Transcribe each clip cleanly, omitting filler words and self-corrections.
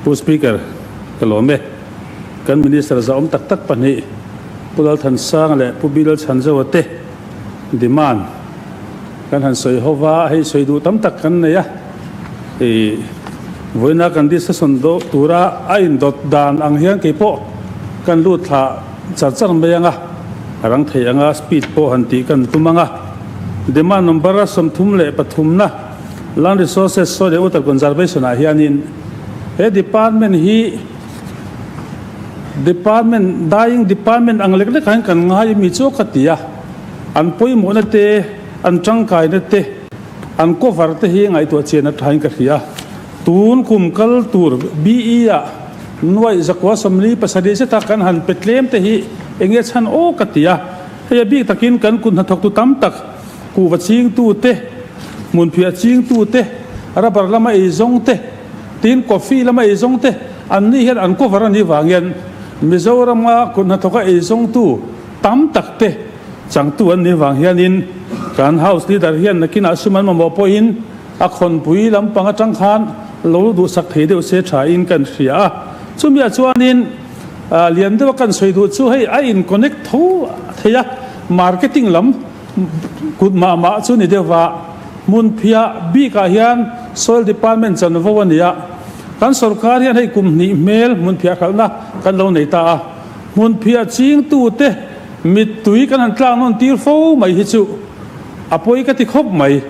Pu Speaker, ka lawm e. Kan Minister zahawm tak tak pahnih Pu Lalthansanga leh Pu Bilal Chhanzoa te demand kan han sawi ho va, hei sawi duh tam tak kan nei a. I vawiina kan discussion dawh tura a indawt dan ang hian kei pawh kan lut thla char char mai ang a, a rang thei ang a, speed pawh han tih kan tum ang a. Demand number 33 na Land Resources, Soil and Water Conservation ah hianin he department hi department dying department ang lek lekah hian kan ngai mi chu ka ti a, an pawimawhna te, an tangkaina te, an cover te hi ngaihtuah chian a thain ka hria. Tun kum kal tur BE ah nuaih 147 zeta kan han pe tlem te hi eng nge chhan aw ka ti a, hei a bik takin kan kut hnathawktu tam tak kuhva chingtu te, hmunphiah chingtu te, rubber lama eizawng te, tin coffee lama eizawng te an ni hian an cover a nih vang hian Mizorama kut hnathawka eizawngtu tam tak te changtu an nih vang hianin kan House Leader hian nakinah sum an mamawh pawhin a khawnpui lampang atang khan lo duhsak thei deuh se thain kan hria a. Chumiah chuanin lian deuha kan sawi duh chu hei a in connect tho thei a, marketing lam Kut mah mah chu ni deuh va, hmunphiah bikah hian Soil Department chanvo a ni a. Kan sorkar hian hei kum hnih hmel hmunphiah hralhna kan lo nei ta a. Hmunphiah chingtute mittui kan han tlak nawn tir fo mai hi chu a pawi ka ti khawp mai.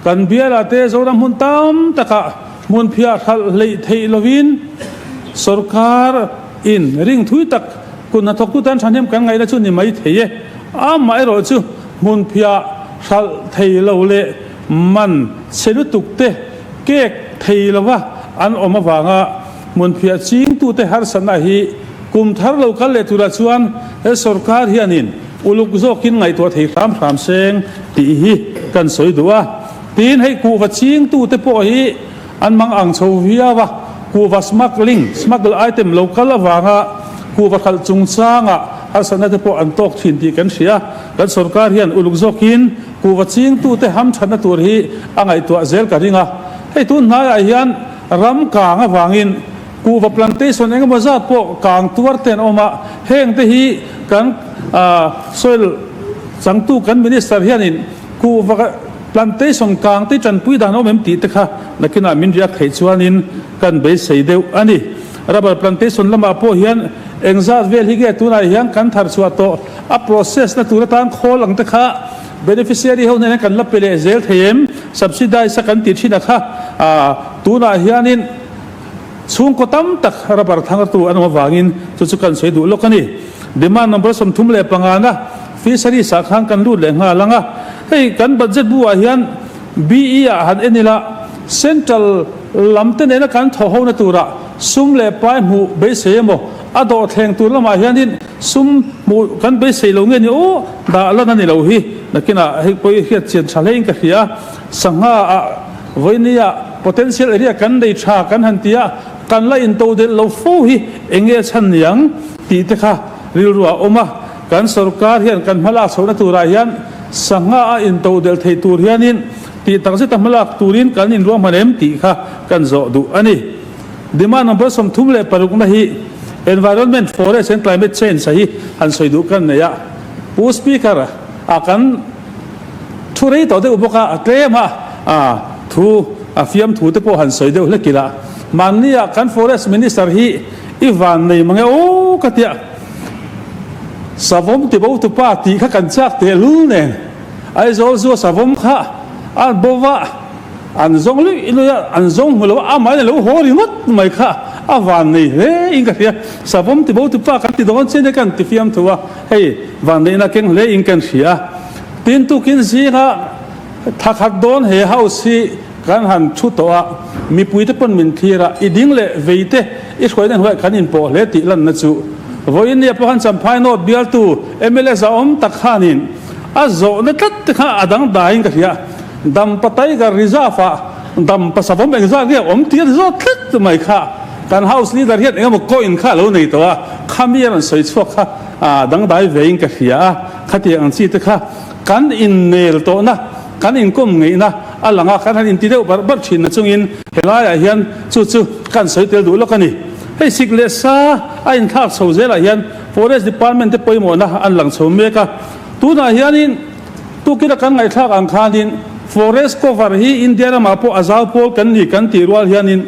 Kan bialah te Zoram hmun tam takah hmunphiah hralh hleih theih lovin sorkar in ring thui tak kut hnathawktu tan thahnem kan ngaihna chu ni mai thei e. Amaherawh chu hmunphiah hralh thei lo leh man chhe lutuk te kek thei lova an awm avanga hmunphiah chingtute harsatna hi kum thar lo kal leh turah chuan he sorkar hianin uluk zawkin ngaihtuah thei hram hram seng tih hi kan sawi duh a. Tin, hei kuhva chingtute pawh hi an mang ang chho viau a, kuhva smuggling, smuggle item lo kal avanga kuhva khalh chungchanga harsatna te pawh an tawk thin tih kan hria. Kan sorkar hian uluk zawkin kuhva chingtute hamthatna tur hi a ngaihtuah zel ka ring a. Hei tun hnaiah hian ram kang avangin kuhva plantation engemaw zat pawh kang tuar te an awm a, heng te hi kan soil changtu kan minister hianin kuhva Plantation kang te tanpui dan awm em tih te kha nakinah min riak theih chuanin kan beisei deuh a ni. Rubber plantation lamah pawh hian engzat vel hi nge tunah hian kan thar chhuah tawh a process na tur atan khawl ang te kha beneficiary ho hnenah kan la pe leh zel thei em? Subsidize a kan tih thin a kha tunah hianin chhungkaw tam tak rubber thangtu an awm avangin chu chu kan sawi duh lawk a ni. Demand number 35 na Fisheries ah khan kan lut leh nghal ang a, hei kan budget bu ah hian BE ah han en ila Central lam te nena kan thaw ho na turah sum leh pai hmuh beisei emaw a dawh thleng tur lamah hianin sum hmuh kan beisei lo nge ni aw dah lan a ni lo hi nakinah hei pawh i hriat chian tha hlein ka hria a, sangha ah vawinia potential area kan nei tha kan han ti a kan la intodelh lo fo hi eng nge chhan niang tih te kha rilru ah awm a. Kan sorkar hian kan hmalak chhohna turah hian sangha a intodelh theih tur hianin tih takzeta hmalak turin kan inruahman em tih kha kan zawh duh a ni. Demand number 36 na hi Environment, Forest and Climate Change a hi han sawi duh kan nei a. Pu Speaker a kan thu rei tawh deuh bawk a, a tlem a, a thu a fiamthu te pawh han sawi deuh hlek ila. Mahnia kan Forest Minister hi i van nei mange aw ka tia. Savawm ti bo tupa tih kha kan chak teh lul nen Aizawl zua savawm kha a bo va, an zawng luih luih a, an zawng hmu lo a, amahin a lo haw ringawt mai kha a van nei hle in ka hria. Savawm ti bo tupa kan ti dawn chian e kan ti fiam thu a, hei vanneihna keng hle in kan hria. Tin tukin zinga tha khat dawn he house hi kan han thu tawh a, mipuite pawn min thlir a, i ding leh vei te i hruaina hnuaiah kan inpawh hle tih lanna chu vawiin nia pawh khan Champhai North bialtu mla zahawm tak khanin a zawhna tlat te kha a dangdaiin ka hria. Dampa Tiger Reserve ah dampa savawm engzat nge awm tih a ni zawt tlat mai kha kan House Leader hian engemaw coin kha a lo nei tawh a, khami a rawn sawi chhuak kha a dangdai vein ka hria a, khatiang ang chi te kha kan innel tawhna Kan inkawm ngeihna a lang a, kan han inti deuh barh barh thin nachungin helaiah hian chu chu kan sawi tel duh lawk a ni. Hei sik leh sa a inthlak chho zelah hian Forest Department te pawimawhna an lang chho mek a, tunah hianin tukina kan ngaihthlak ang khanin Forest cover hi India ramah pawh a zau pawl kan ni kan tih rual hianin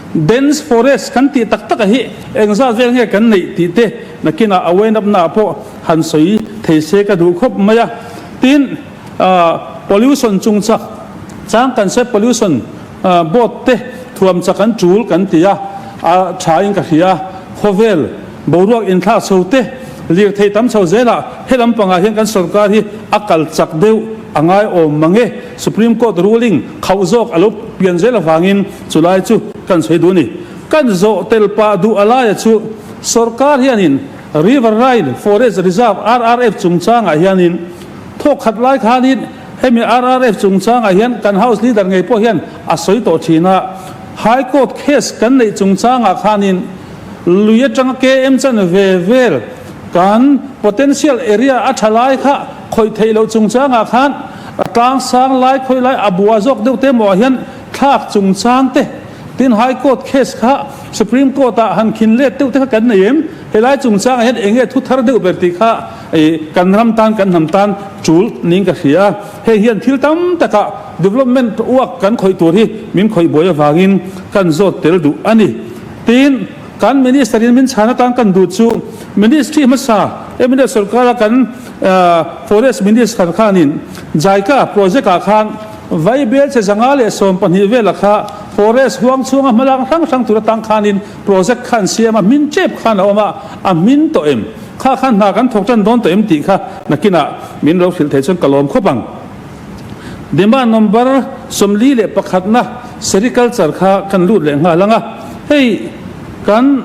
Dense forest kan tih tak taka hi engzat vel nge kan neih tih te nakinah a wain up naah pawh han sawi thei se ka duh khawp mai a. Tin, pollution chungchak chang kan se pollution board te thuam chak an tul kan ti a, a tha in ka hria a, khawvel boruak inthlak chho te lirthei tam chho zelah he lampangah hian kan sorkar hi a kal chak deuh a ngai awm mang e. Supreme Court ruling khauh zawk a lo pian zel avangin Chulai chu kan sawi duh a ni. Kan zawh tel pah duh a laia chu sorkar hianin Riverine Forest Reserve, RRF, chungchangah hianin thawk khat lai khanin hemi RRF chungchangah hian kan House Leader ngei pawh hian a sawi tawh thin a. High Court case kan neih chungchangah khanin lui atanga KM chan ve vel kan potential area a tha lai kha khawih theih loh chungchangah khan tlang sang lai khawi lai a bua zawk deuh te maw ah hian Thlak chungchang te, tin High Court case kha Supreme Court ah han khin let deuh te kha kan nei em? Helai chungchangah hian eng nge thu thar deuh ber tih kha kan ram tan kan hnam tan tul niin ka hria a. Hei hian thil tam takah development work kan khawih tur hi min khawih buai avangin kan zawt tel duh a ni. Tin, kan Minister in min chhan atan kan duh chu Ministry hmasa mla sorkara kan Forest Minister khanin JICA project ah khan Vaibel che 112 vela kha forest huang chhunga hmalak hrang hrang tur atang khanin project kha an siam a, hmin tep khan a awm a, a hmin tawh em? Kha khan hna kan thawk tan dawn tawh em tih kha nakinah min lo hrilh theih chuan ka lawm khawp ang. Demand number 41 na sericulture kha kan lut leh nghal ang a, hei kan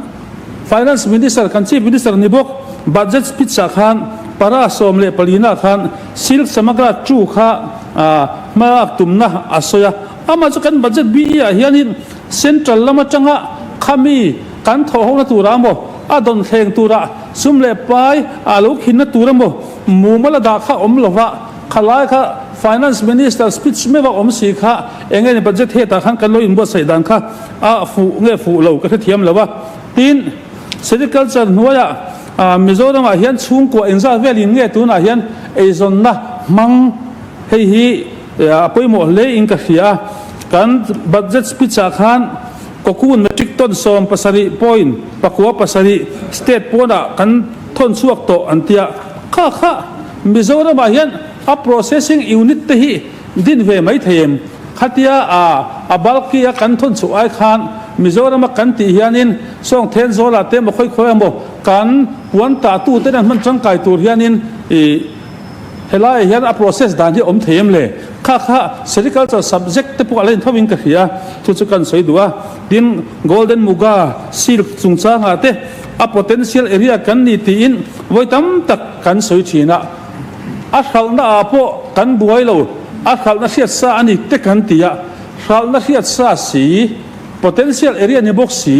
Finance Minister kan Chief Minister ni bawk budget speech ah khan para 14 na khan Silk Samagra 2 kha Hmalak tumna a sawi a, amah chu kan budget BE ah hianin central lam atanga khami kan thawhhona turah emaw, a dawn thleng turah sum leh pai a lo khinna tur emaw mumal a dah kha awm lova, khalai kha Finance Minister speech meuh a awm si kha eng nge ni budget hetah khan kan lo inbuatsaih dan kha a fuh nge fuh lo ka hrethiam lo a. Tin, Sericulture hnuaiah Mizoramah hian chhungkua engzat velin nge tunah hian eizawnna hmang hei hi a pawimawh hle in ka hria a. Kan budget speech ah khan cocoon metric ton 7.97 state pawnah kan thawn chhuak tawh an tia. Kha kha Mizoramah hian a processing unit te hi din ve mai thei em? Khatia a bulky a kan thawn chhuah ai khan Mizorama kan tih hianin sawng then zawlah te emaw khawi khawi emaw kan puan tah tu te nen hman tangkai tur hianin ih helaiah hian a process dan hi a awm thei em le? Kha kha sericulture subject te pawh a la intho in ka hria chu chu kan sawi duh a. Tin Golden Muga silk chungchangah te a potential area kan ni tiin vawi tam tak kan sawi thin a. A hralhna ah pawh kan buai lo, a hralhna hriat sa a ni te kan ti a, hralhna hriat sa si, potential area ni bawk si,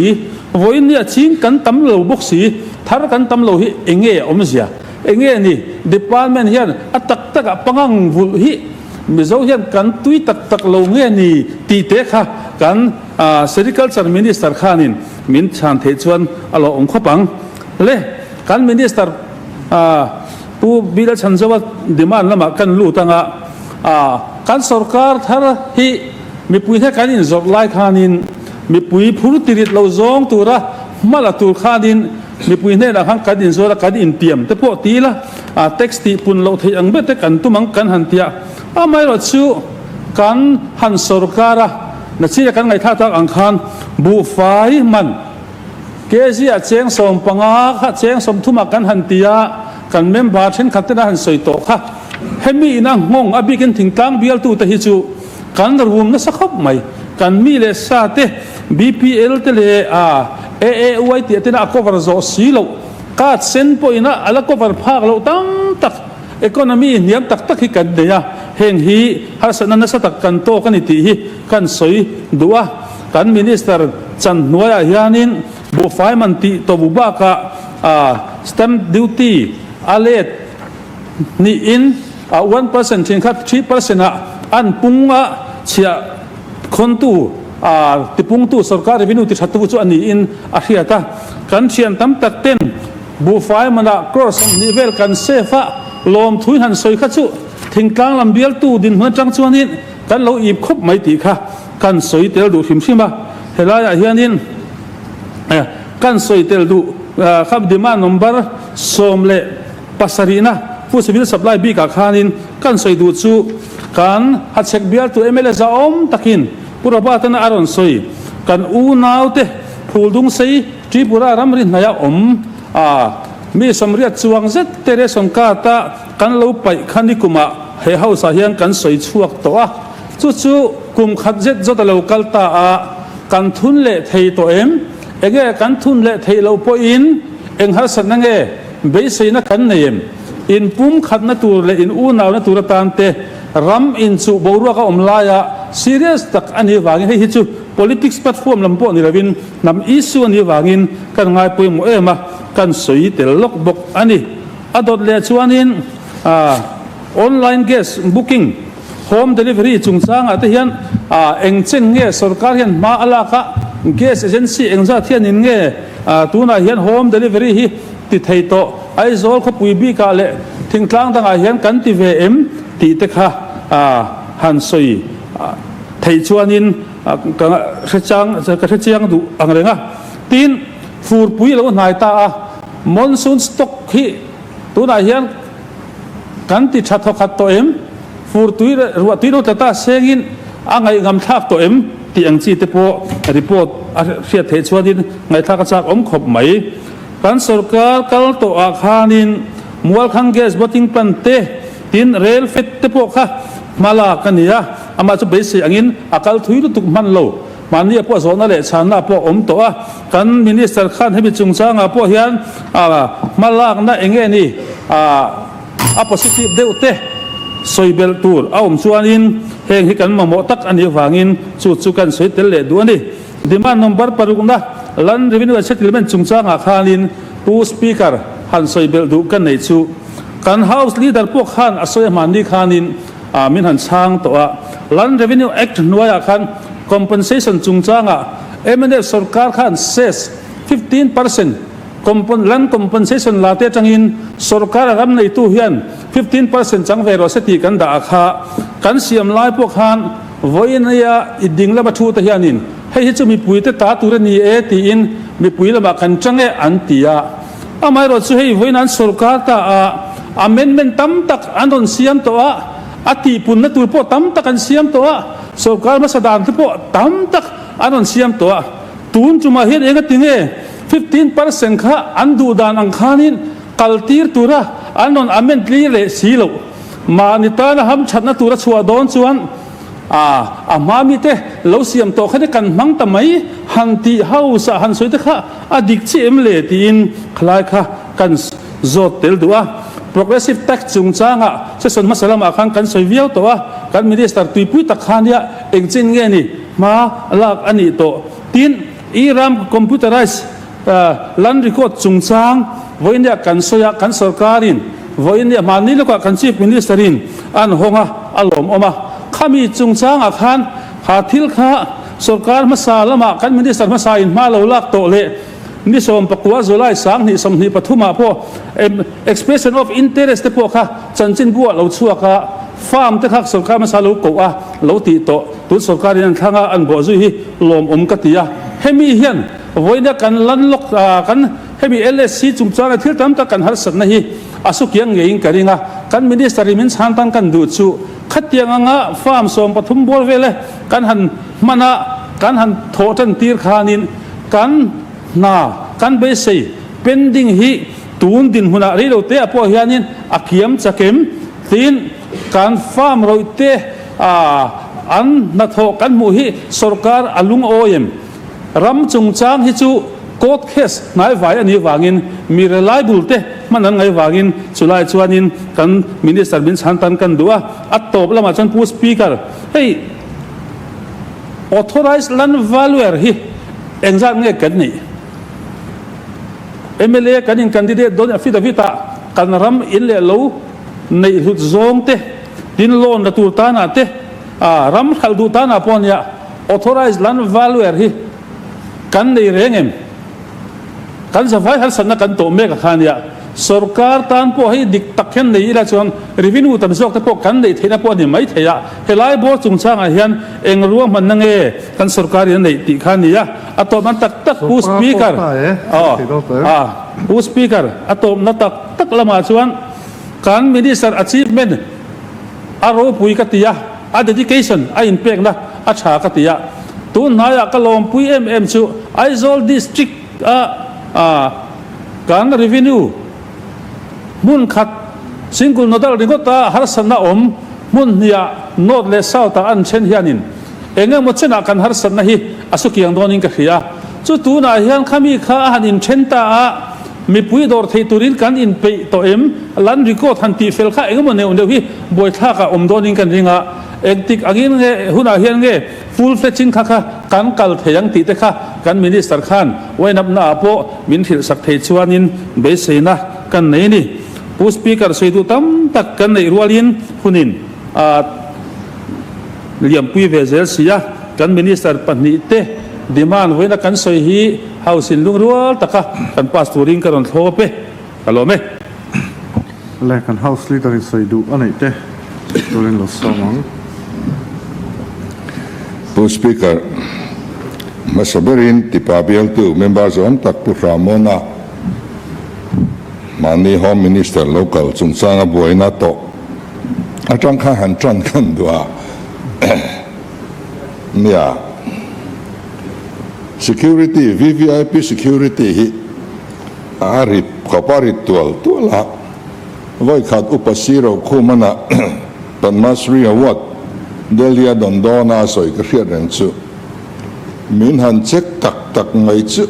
vawiin nia ching kan tam lo bawk si, thar kan tam lo hi eng nge a awmzia? Eng nge ni department hian a tak tak ah pangang vulh hi Mizo hian kan tui tak tak lo nge ni tih te kha kan Sericulture Minister khanin min chhan theih chuan a lo awm khawp ang le. Kan Minister Pu Bill Chhanzoa demand lamah kan lut anga kan sorkar thar hi mipui he kan inzawrh lai khanin mipui phur tirit lo zawng tura hma la tur khanin mipui hnenah khan kan inzawrh a kan intiam te pawh ti ila tax tih pun loh theih ang ber te kan tum ang kan han tia amaherawhchu kan han sorkar a nachina kan ngaihthlak tak ang khan buhfai man Kg ah cheng 15 kha cheng 30 ah kan han ti a, kan member thenkhat ten a han sawi tawh kha. Hemi ina nghawng a bikin thingtlang bialtute hi chu kan rum nasa khawp mai. Kan mi leh sa te BPL te leh AAY tih tena a cover zawh si loh, card sen pawhin a la cover phak loh tam tak, economy hniam tak tak hi kan nei a, heng hi harsatna nasa tak kan tawk a ni tih hi kan sawi duh a. Kan Minister chan hnuaiah hianin buhfai man tih tawh bakah stamp duty a let hnihin 1% thenkhat 3% ah an pung a. Chhiah khawntu, tipungtu, sorkar revenue tithatu chu a niin a hriat a. Kan thian tam tak ten buhfai manah crore 20 vel kan save a, lawmthui han sawi kha chu thingtlang lam bialtu dinhmun atang chuanin kan lo ip khawp mai tih kha kan sawi tel duh hrim hrim a. Helaiah hianin kan sawi tel duh kha demand number 17na Pu Civil Supply bikah khanin kan sawi duh chu kan hachhek bialtu mla zahawm takin Pu Robert-an a rawn sawi. Kan unaute Phuldung sei Tripura ramri hnaia awm a mi 80 chuang zet te ration card-a kan lo paih kha nikumah he house-ah hian kan sawi chhuak tawh a. Chu chu kum khat zet zawt a lo kal ta a, kan thun leh thei tawh em? Enge kan thun leh theih loh pawhin eng harsatna nge? Beiseina kan nei em? In pumkhatna tur leh in unauna tur atan te ram inchuh boruak a awm laia serious tak a nih vangin hei hi chu politics platform lam pawh ni lovin hnam issue a nih vangin kan ngai pawimawh em a, kan sawi tel lawk bawk a ni. A dawt leh chuanin online gas booking, home delivery chungchangah te hian eng chen nge sorkar hian hma a lak a, gas agency engzat hianin nge tunah hian home delivery hi ti thei tawh, Aizawl khawpui bikah leh thingtlang dangah hian kan ti ve em tih te kha han sawi theih chuanin ka hrechang ka hrechiang duh ang reng a. Tin, furpui a lo hnai ta a, monsoon stock hi tunah hian kan ti tha thawkhat tawh em, furtui leh ruahtui lo tla ta sengin a ngaihngamthlak tawh em tih ang chi te pawh report a hriat theih chuanin ngaihthlak a chak awm khawp mai. Kan sorkar kal tawh ah khanin Mualkhang gas bottling plant te tin rail fed te pawh kha hma lak a ni a, amah chu beisei angin a kal thui lutuk hman lo. Mahni ah pawh zawhna leh chhanna pawh a awm tawh a, kan minister khan hemi chungchangah pawh hian hma lakna eng nge ni a positive deuh te sawi belh tur a awm chuanin heng hi kan mamawh tak a nih avangin chu chu kan sawi tel leh duh a ni. Demand number parukna Land Revenue and Settlement chungchangah khanin Pu Speaker han sawi belh duh ka neih chu kan House Leader pawh khan a sawi a hmanni khanin min han chhang tawh a. Land Revenue Act hnuaiah khan compensation chungchangah mnf sorkar khan cess 15% land compensation la te atangin sorkar a ram neitu hian 15% chang ve rawh se tih kan dah a kha kan siam lai pawh khan Vawinia i ding lama thu te hianin hei hi chu mipuite ta tur a ni e tiin mipui lamah kan chang e an ti a. Amaherawh chu hei vawiin an sorkar ta a, amendment tam tak an rawn siam tawh a, a tihpunna tur pawh tam tak an siam tawh a, sorkar hmasa dan te pawh tam tak an rawn siam tawh a. Tun tumah hian eng a ti nge 15% kha an duh dan ang khanin kaltir tura an rawn amend tlir leh si loh. Mahni tana hamthatna tura chhuah dawn chuan a a hma mite lo siam tawh kha te kan hmang ta mai han tih house ah han sawi te kha a dik chiah em le tiin khalai kha kan zawt tel duh a. Progressive tax chungchangah session hmasa lamah khan kan sawi viau tawh a, kan minister tuipui tak kha nia engchin nge ni hma lak a nih tawh. Tin, E-ram computerized Land record chungchang vawinia kan sawi a, kan sorkarin vawinia hmanni lawkah kan Chief Minister-in an hawng a, a lawmawm a. Khami chungchangah khan kha thil kha sorkar hmasa lamah kan Minister hmasain hma lo lak tawh leh ni 19 July 2023 ah pawh Expression of Interest te pawh kha chanchinbu ah lo chhuak a, farm te kha sorkar hmasa lo koh a, lo tih tawh tun sorkarin an thlang a, an bawhzui hi lawmawm ka ti a. Hemi hian Vawiina kan lan lawk kan hemi LSC chungchanga thil tam tak kan harsatna hi a sukiang ngeiin ka ring a, kan Minister in min chhan tan kan duh chu khatiang anga farm 13 bawr vel e kan han hman a, kan han thawh tan tir khanin kan hna kan beisei pending hi tun dinhmunah rei lo te ah pawh hianin a kiam chak em tiin kan farm rawih te an hnathawh kan hmuh hi sorkar a lungawi em? Ram chungchang hi chu court case hnaivai a nih vangin mi reliable te hman an ngaih vangin chulai chuanin kan Minister min chhan tan kan duh a, a tawp lamah chuan Pu Speaker hei authorized land valuer hi engzat nge kan nih? Mla kan in candidate dawn affidavit ah kan ram in leh lo neih hlut zawng te tin loan la tur tanah te. A ram hralh duh tanah pawh nia authorized land valuer hi kan nei reng em? Kan zavai harsatna kan tawh mek a kha nia. Sorkar tan pawh hei dik tak hian nei ila chuan revenue tam zawk te pawh kan neih theihna pawh a ni mai thei a. Helai bawr chungchangah hian eng ruahmanna nge kan sorkar in a neih tih kha a ni a. A tawpna tak tak Pu Speaker, aw, a, Pu Speaker, a tawpna tak tak lamah chuan kan Minister achievement a ropui ka ti a, a dedication a inpekna a tha ka ti a. Tun hnaiah ka lawmpui em em chu Aizawl District a kan revenue hmun khat single nodal ringawta harsatna awm hmun hniah North leh South ah an then hianin eng emaw chenah kan harsatna hi a sukiang dawnin ka hria. Chu tunah hian khami kha a han inthen ta a, Mipui dawr thei turin kan inpeih tawh em? Land record han tih fel kha engemaw neuh neuh hi buaithlak ah awm dawnin kan ring a, engtik angin nge hunah hian nge full fledging kha kha kan kal thei ang tih te kha kan Minister khan wainapna ah pawh min hrilh sak thei chuanin beiseina kan nei a ni. Pu Speaker sawi duh tam tak kan neih rualin hunin a liampui ve zel si a, kan Minister pahnihte demand vawiina kan sawi hi House in lungrual taka kan pass turin ka rawn thlawp e, ka lawm e. Le, kan House Leader in sawi duh a neih te turin lo sawm ang. Pu Speaker, hmasa berin tipa bialtu member zawm tak Pu Hramawna mahni Home Minister lo kal chungchanga buaina tawh atang khan han tan kan duh a nia. Security, VVIP security hi a rit khawp a rit tual tual a, vawikhat Upa Siro Khumana Padma Shri Award Delhi a dawn dawn a sawi ka hriat reng chu min han check tak tak mai chu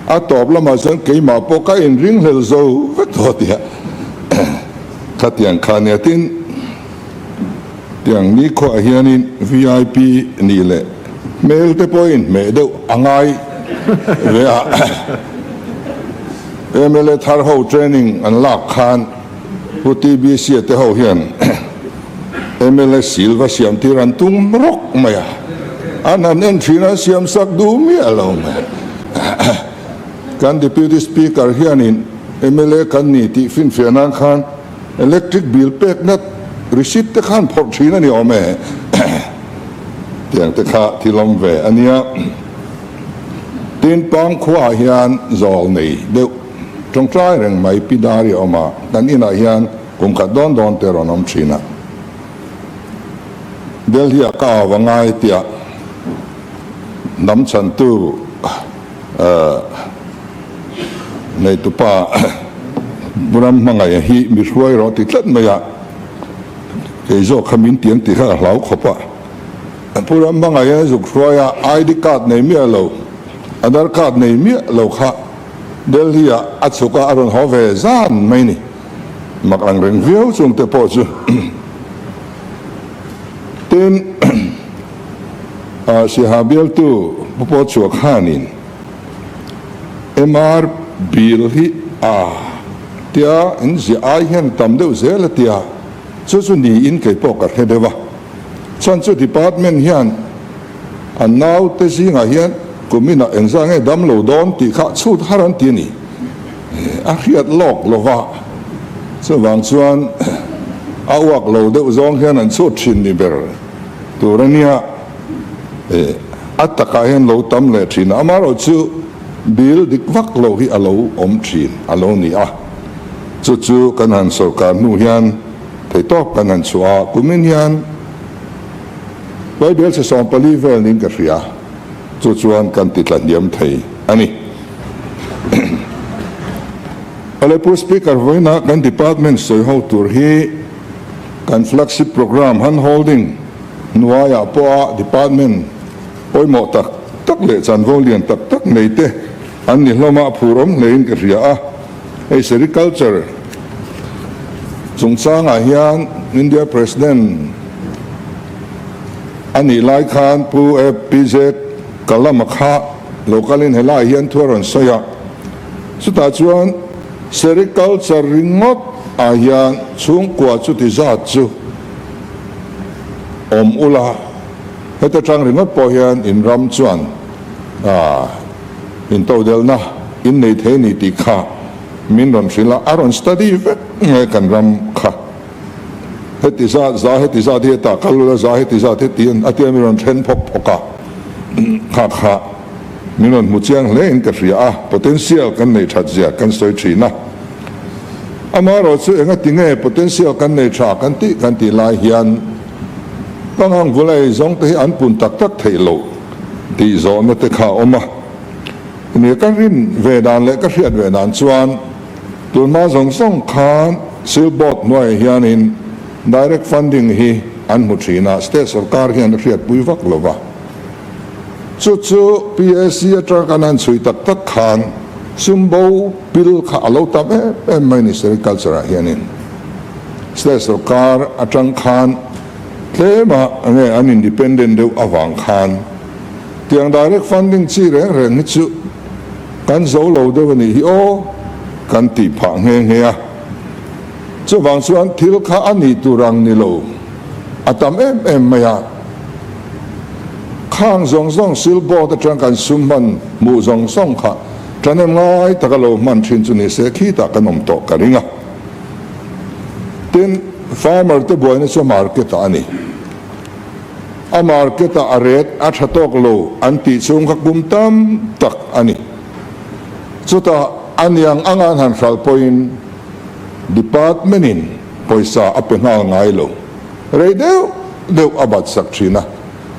a tawp lamah chuan keimah pawh ka inringhlel zo vek tawh tia khatiang kha nia tin Tiang nikhuaah hianin vip nih leh hmel te pawhin hmeh deuh a ngai ve a. Mla thar ho training an lak khan Pu TBC-a te ho hian mla sil va siam tir an tum rawk mai a, an han en thin an siam sak duh miah lo mai. Kan Deputy Speaker hianin mla kan ni tih finfiah nan khan Electric bill pekna receipt te khan phawrh thin a ni awm e. Tiang te kha thil awm ve a nia. Tin, Pang khuaah hian zawl nei deuh tawngtai reng mai Pi Dari a awm a, kan inah hian kum khat dawn dawn te rawn awm thin a. Delhi ah ka au a ngai tiah hnam chhantu Neitupa Ram hmangaih hi mi hruai rawh ti tlat mai a, kei zawk kha min tiang tih kha ka hlau khawp a. Pu Ram hmangaih a zuk hruai a, ID card nei miah lo, Aadhaar card nei miah lo kha Delhi ah a chhuk a, a rawn haw ve zan mai ni. Mak ang reng viau chung te pawh chu. Tin, Siaha bialtu Pu Paw Chhuah khanin MR bill hi a tia in ziah ai hian tam deuh zel a tia, chu chu niin kei pawh ka hre deuh a. Chhan chu department hian an naute zingah hian kuminah engzah nge dam lo dawn tih kha chhut har an ti a ni. A hriat lawk lo va, chuvang chuan a uak lo deuh zawng hian an chhut thin ni ber tur a nia. A takah hian lo tam leh thin a, amaherawhchu bill dik vak lo hi a lo awm thin a lo ni a, chu chu kan han sawrkar hnu hian theihtawp kan han chhuah a, kumin hian Bible chhe 14 vel niin ka hria, chu chuan kan ti tla hniam thei a ni. Awle Pu Speaker, vawiinah kan department sawi ho tur hi kan flagship programme hand holding hnuaiah pawha department pawimawh tak tak leh chanvo lian tak tak nei te an ni hlawm a, phur awm hlein ka hria a. Hei sericulture chungchangah hian India President a nih lai khan Pu APJ Kalam-a kha lo kalin helaiah hian thu a rawn sawi a, chutah chuan sericulture ringawt ah hian chhungkua chuti zat chu. Awm ula, heta tang ringawt pawh hian in ram chuan intodelhna in nei thei ni tih kha min rawn hrilh a, a rawn study vek nge kan ram kha. Heti zat za heti zat hi hetah kal ula za heti zat heti a tia min rawn then phawk phawk a, kha kha min rawn hmu chiang hle in ka hria a, potential kan nei that zia kan sawi thin a. Amaherawhchu engati nge potential kan nei tha kan tih kan tih lai hian pangang vula ei zawng te hi an pun tak tak theih loh tih zawhna te kha a awm a. Nia ka rin ve dan leh ka hriat ve dan chuan tunhma zawng zawng khan Silk Board hnuaiah hianin direct funding hi an hmu thin a, state sorkar hian a hriatpui vak lo va. Chu chu PAC atanga kan han chhui tak tak khan sum bo pil kha a lo tam em em mai ni sericulture ah hianin state sorkar atang khan tlema nge an independent deuh avang khan tiang direct funding chi reng reng hi chu kan zo lo deuh a nih hi aw kan tih phah nghe nghe a. Chuvang chuan thil kha a nih tur ang ni lo a tam em em mai a. Khang zawng zawng Silk Board atang kan sum hman hmuh zawng zawng kha ṭahnem ngai taka lo hman ṭhin chu ni se khitah kan awm tawh ka ring a. Tin, farmer te buaina chu market ah a ni. A market ah a rate a ṭha tawk lo an tih chhung kha kum tam tak a ni. Chutah a niang anga an han hralh pawhin department in pawisa a pe nghal ngai lo. Rei deuh deuh a bat sak thin a,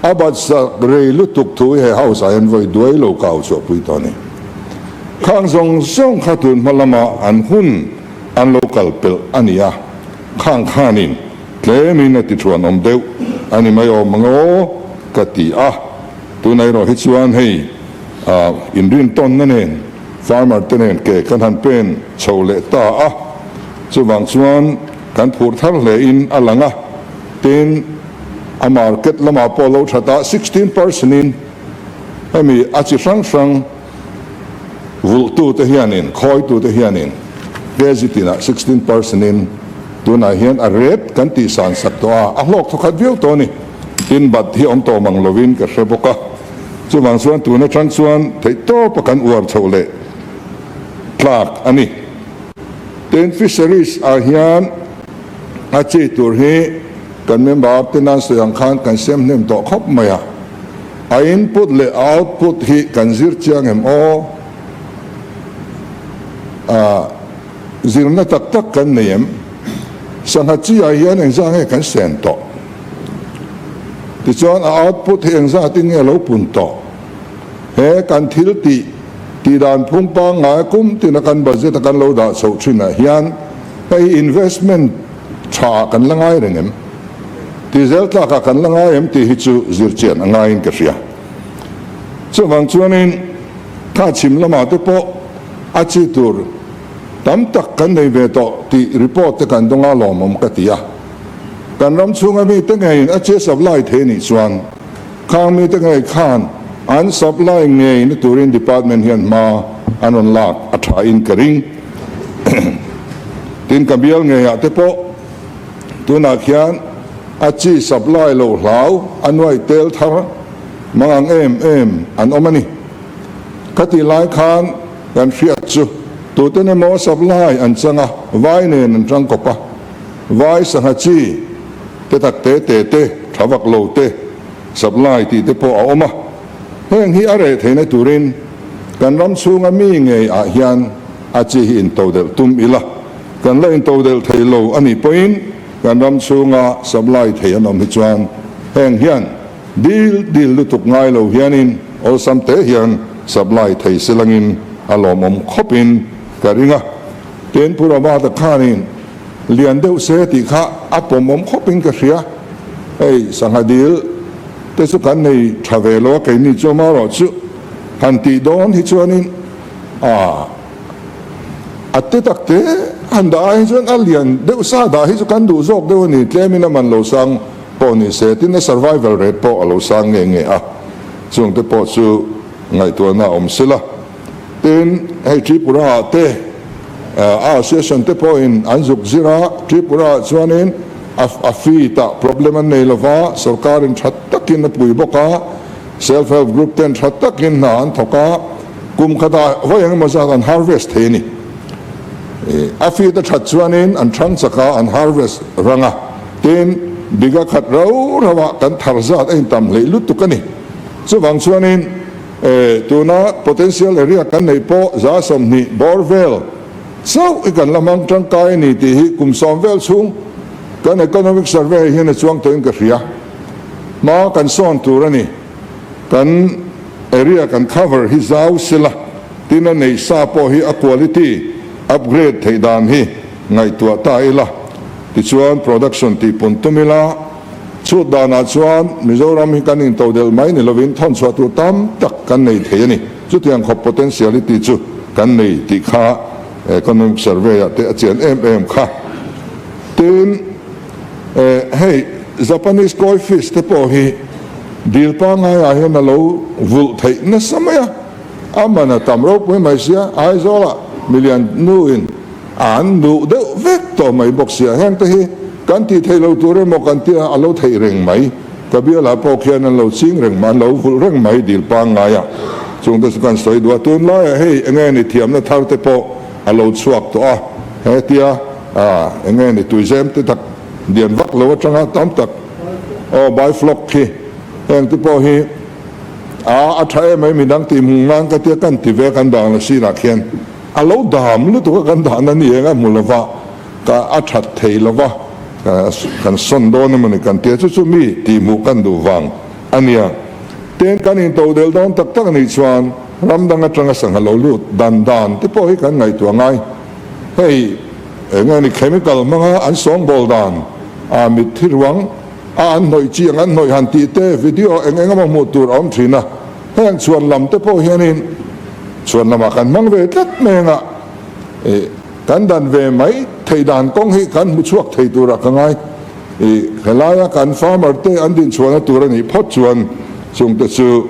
a bat sak rei lutuk thu hi he house ah hian vawi duai lo ka au chhuahpui tawh a ni. Khang zawng zawng kha tun hma lama an hun an lo kal pelh a ni a, khang khanin tlemin a ti thuan awm deuh a ni mai awm ang aw ka ti a, tunah erawh hi chuan hei inrintawnna nen farmer te nen ke kan han pen chho leh ta a, chuvang chuan Kan phur thar hle in a lang a, tin a market lamah pawh lo that a, 16 percent in hemi a chi hrang hrang vulhtu te hianin, khawitu te hianin kg tinah 16 percent in tunah hian a rate kan tih san sak tawh a, a hlawk thawkhat viau tawh a ni. Tin bat hi awm tawh mang lovin ka hre bawk a, chuvang chuan tun atang chuan theihtawpa kan uar chhoh leh tlak a ni. Tin, Fisheries ah hian a chi tur hi kan member te nan sawi ang khan kan siam hnem tawh khawp mai a. A input leh a output hi kan zir chiang em aw? A zirna tak tak kan nei em? Sangha chi ah hian engzah nge kan sen tawh? Tichuan a output hi engzatin nge lo pun tawh? He kan thil tih tih dan phung pangngai kum tina kan budget a kan lo dah chhoh thinah hian hei investment tha kan la ngai reng em? Tih zel tlakah kan la ngai em tih hi chu zirchian a ngaiin ka hria. Chuvang chuanin kha chhim lamah te pawh a chi tur tam tak kan nei ve tawh tih report te kan dawng a lawmawm ka ti a. Kan ram chhunga mite ngeiin a chi supply thei nih chuan Khang mite ngei khan an supply ngei na turin department hian hma an rawn lak a tha in ka ring. Tin ka bial ngeiah te pawh tunah khian a chi supply lo hlau a nuai tel thar mangang em em an awm a ni. Khatih lai khan kan hriat chu tuten emaw supply an chang a, vai nen an tangkawp a, vai sangha chi te tak te te te, tha vak lo te, supply tih te pawh a awm a. Heng hi a reh theihna turin kan ram chhunga mi ngei ah hian a chi hi intodelh tum ila, kan la intodelh thei lo a nih pawhin kan ram chhunga supply thei an awm hi chuan heng hian dil dil lutuk ngai lo hianin awlsam te hian supply thei silangin a lawmawm khawpin ka ring a. Tin, Pu Robert-a khanin Lian deuh se tih kha a pawmawm khawpin ka hria. Hei sangha dil te chu kan nei tha ve lo a, keini chu amarawh chu han tih dawn hi chuanin a a te tak te han dah ai hi chuan a lian deuh sa dah hi chu kan duh zawk deuh a ni, tlemin a man lo sang pawh ni se, tin a survival rate pawh a lo sang nge nge a, chung te pawh chu ngaihtuahna a awm sela. Tin, hei Tripura ah te a association te pawhin an zuk zir a, Tripura ah chuanin A feed ah problem an nei lova, sorkar in tha takin a pui bawk a, self help group ten tha takin hna an thawk a, kum khatah vawi engemaw zat an harvest thei a ni. A feed a that chuanin an thang chak a, an harvest rang a, tin biga khat rau rau ah kan thar zat a intam hleih lutuk a ni. Chuvang chuanin tuna potential area kan neih pawh 20% bawr vel Chauh i kan la hmang tangkai a ni tih hi kum 10 vel chhung kan economic survey hian a chuang tawhin ka hria. Hma kan sawn tur a ni. Kan area kan cover hi zau sela tin a nei sa pawh hi a quality upgrade theih dan hi ngaihtuah ta ila. Tichuan production tih pun tum ila chhut danah chuan Mizoram hi kan intodelh mai ni lovin thawnchhuah tur tam tak kan nei thei a ni. Chutiang khawp potentiality chu kan nei tih kha economic survey ah te a chian em em kha. Tin, hei Japanese koi fish te pawh hi dil pangngai ah hian a lo vulh theih nasa mai a, a man a tam ropui mai sia, Aizawl ah milian nu in an duh deuh vek tawh mai bawk sia, heng te hi kan tih theih lo tur emaw kan tia a lo theih reng mai. Ka bialah pawh khian an lo ching reng mai, an lo vulh reng mai dil pangngai a, chungte chu kan sawi duh a, tunlaiah hei enge ni thiamna thar te pawh a lo chhuak tawh a, hetia enge ni tuizem te tak lian vak lo atanga tam tak aw biflock khi heng te pawh hi a a tha em mai midang tih hmuh nan ka tia kan ti ve kan bangla sinah khian a lo dam lutuk a kan dahna ni eng a hmu lova. Ka a that thei lo va, kan sawn dawn emaw ni kan tia chu chu mi tihhmuh kan duh vang a nia. Tin, kan into del dawn tak tak anih chuan ram dang atanga sangha lo lut dan dan te pawh hi kan ngaihtuah ngai. Hei eng nge ni chemical hmanga an sawngbawl dan a mitthi ruang a an hnawih chi ang an hnawih han tih te video eng eng emaw hmuh tur a awm thin a. Heng chhuan lam te pawh hianin chhuan lamah kan hmang ve tlat mai anga. Kan dan ve mai theih dan kawng hi kan hmu chhuak thei turah ka ngai. I helaia kan farmer te an dinchhuahna tur a nih phawt chuan chungte chu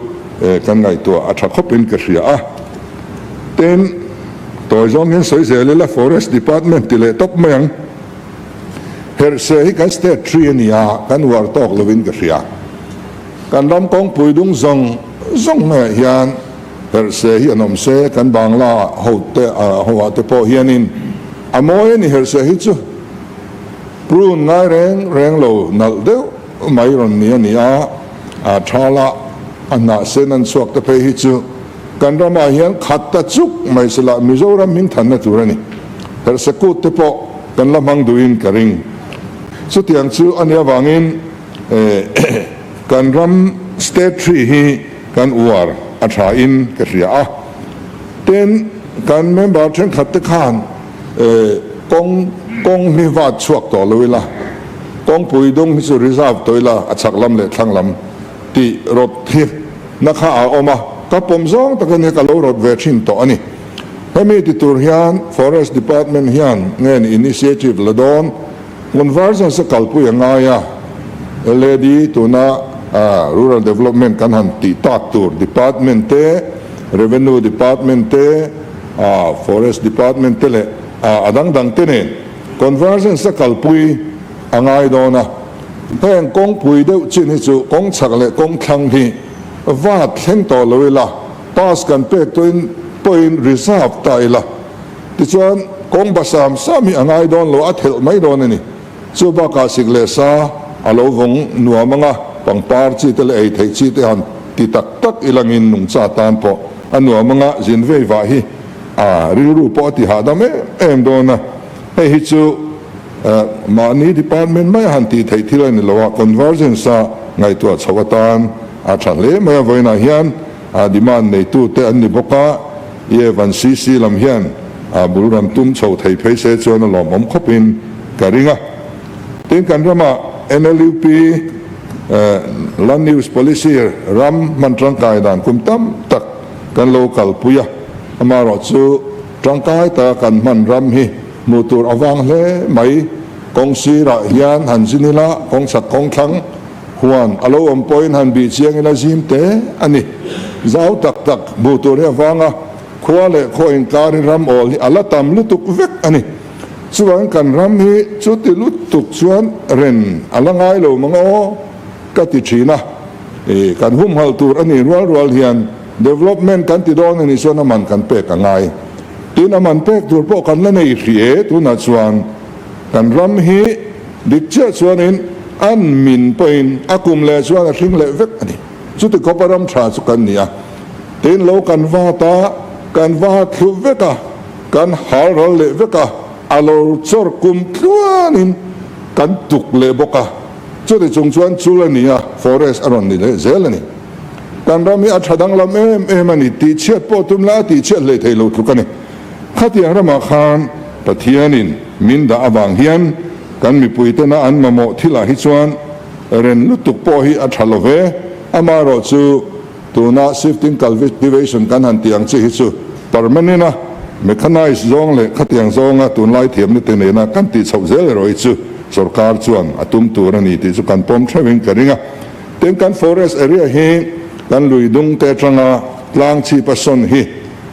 kan ngaihtuah a tha khawpin ka hria a. Tin, tawi zawng hian sawi zel ila Forest Department ti leh tawp mai ang. Herhse hi kan state tree a ni a, kan uar tawk lovin ka hria. Kan ram kawngpui dung zawng zawng maiah hian Herhse hi an awm se, kan Bangla ho te ho ah te pawh hianin a mawi a ni Herhse hi chu prune ngai reng reng lo nalh deuh mai rawn ni a ni a, a thala a hnah sen an chhuak te phei hi chu kan ramah hian khat ta chuk mai sela Mizoram hming thanna tur a ni. Herhse kut te pawh kan la hmang duhin ka ring. Chutiang chu a nih avangin kan ram state tree hi Kan uar a tha in ka hria a, tin kan member thenkhat te khan kawng kawng hi vat chhuak tawh lo ila, kawngpui dung hi chu reserve tawh ila a chhak lam leh thlang lam tih rawt hi na kha a awm a, ka pawm zawng takin hi ka lo rawt ve thin tawh a ni. Hemi ti tur hian Forest Department hian nge ni initiative la dawn? Convergence a kalpui a ngai a, LAD tuna Rural Development kan han tih tak tur Department te, Revenue Department te, Forest Department te leh a dang dang te nen Convergence a kalpui a ngai dawn a. Heng kawngpui deuh chin hi chu kawng chhak leh kawng thlang hi vat thleng tawh lo ila, pass kan pek tawhin pawhin reserve ta ila. Tichuan, kawng ba sam sam hi a ngai dawn lo, a thelh mai dawn a ni. Chu bakah sik leh sa a lo vawng nuam ang a, pangpar chi te leh ei theih chi te han ti tak tak ilangin nungcha tan pawh a nuam ang a, zin vei vah hi a rilru pawh a ti hahdam em em dawn a. Hei hi chu mahni department mai a han tih theih thil a ni lo a, convergence a ngaihtuah chhoh atan a tha hle mai a, vawiinah hian a demand neitute an ni bawk a. Ievan CC lam hian a bul rawn tum chho thei phei se chuan a lawmawm khawpin ka ring a. Tin, kan ramah NLUP, Land Use Policy, ram hman tangkai dan kum tam tak kan lo kalpui a, amaherawh chu tangkai taka kan hman ram hi hmuh tur a vang hle mai. Kawng sirah hian han zin ila, kawng chhak kawng thlang Huan a lo awm pawhin han bih chiang ila zim te a ni. Zau tak tak hmuh tur hi a vang a, khua leh khaw inkar hi ram awl hi a la tam lutuk vek a ni. Chuvangin kan ram hi chuti lutuk chuan ren a la ngai lo mang aw ka ti thin a. Kan humhalh tur a nih rual rual hian development kan ti dawn a nih chuan a man kan pek a ngai. Tin, a man pek tur pawh kan la nei hrih e. Tunah chuan kan ram hi dik chiah chuanin an min pawhin a kum leh chuan a hring leh vek a ni. Chuti khawpa ram tha chu kan ni a. Tin, lo kan vat a, kan va thlu vek a. Kan hal ral leh vek a, a lo chawr kum tluanin kan tuk leh bawk a, chuti chung chuan chul a ni a, forest a rawn ni leh zel a ni. Kan ram hi a tha danglam em em a ni, tihchhiat pawh tum la a tihchhiat hlei thei lo tluk a ni. Khatiang ramah khan Pathianin min dah avang hian kan mipuitena an mamawh thilah hi chuan ren lutuk pawh hi a tha lo ve, amaherawhchu, Tuna shifting cultivation kan han tih ang chi hi chu permanent a mechanized zawng leh khatiang zawnga tunlai thiamna te nena kan tih chhoh zel erawh hi chu sorkar chuan a tum tur a ni tih chu kan pawm theuhin ka ring a. Tin, kan forest area hi kan lui dung te atanga tlang chhip a sawn hi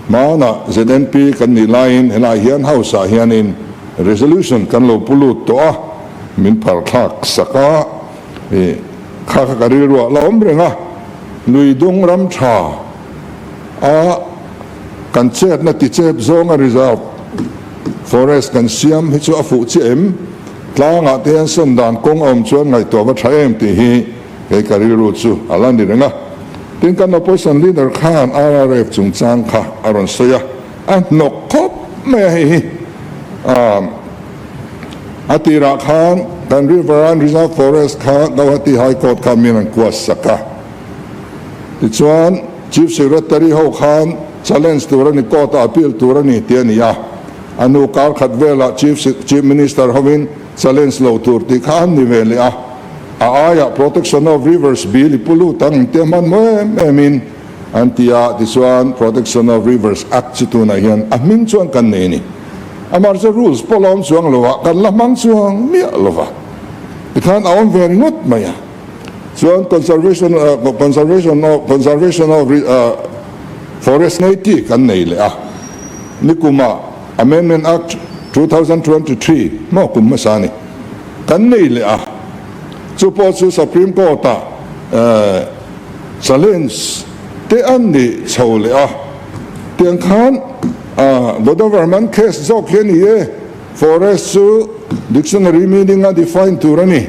hmanah ZNP kan nih laiin helai hian house ah hianin resolution kan lo pu lut tawh a, min phar thlak sak a. Ih, kha kha ka rilruah la awm reng a, lui dung ram tha a kan chetna ti chep zawnga reserve forest kan siam hi chu a fuh chiah em? Tlangah te hian sawn dan kawng a awm chuan ngaihtuah va tha em tih hi kei ka rilru chu a la ni reng a. Tin, kan opposition leader khan RRF chungchang kha a rawn sawi a, a hnawk khawp mai a hei hi. A tirah khan kan Riverine Reserve Forest kha Gauhati High Court kha min an kuat sak a. Tichuan Chief Secretary ho khan challenge tur a ni, court ah appeal tur a ni tih a ni a. A hnu kar khat velah Chief Chief Minister hovin challenge lo tur tih kha an ni ve leh a. A aiah Protection of Rivers Bill i pu lut ang tia hmanhmawh em em in an ti a. Tichuan Protection of Rivers Act chu tunah hian a hming chuan kan nei a ni. Amah chu rules pawh la awm chuang lo a, kan la hmang chuang miah lo va, tikhan a awm ve ringawt mai a. Chuan conservation conservation of conservation of forest nei tih kan nei leh a, nikumah Amendment Act 2023 maw kum hmasa a ni, kan nei leh a, chu pawh chu Supreme Court ah challenge te an ni chho leh a, tiang khan Godavarman case zawk hi a ni e, forest chu dictionary meaning a define tur a ni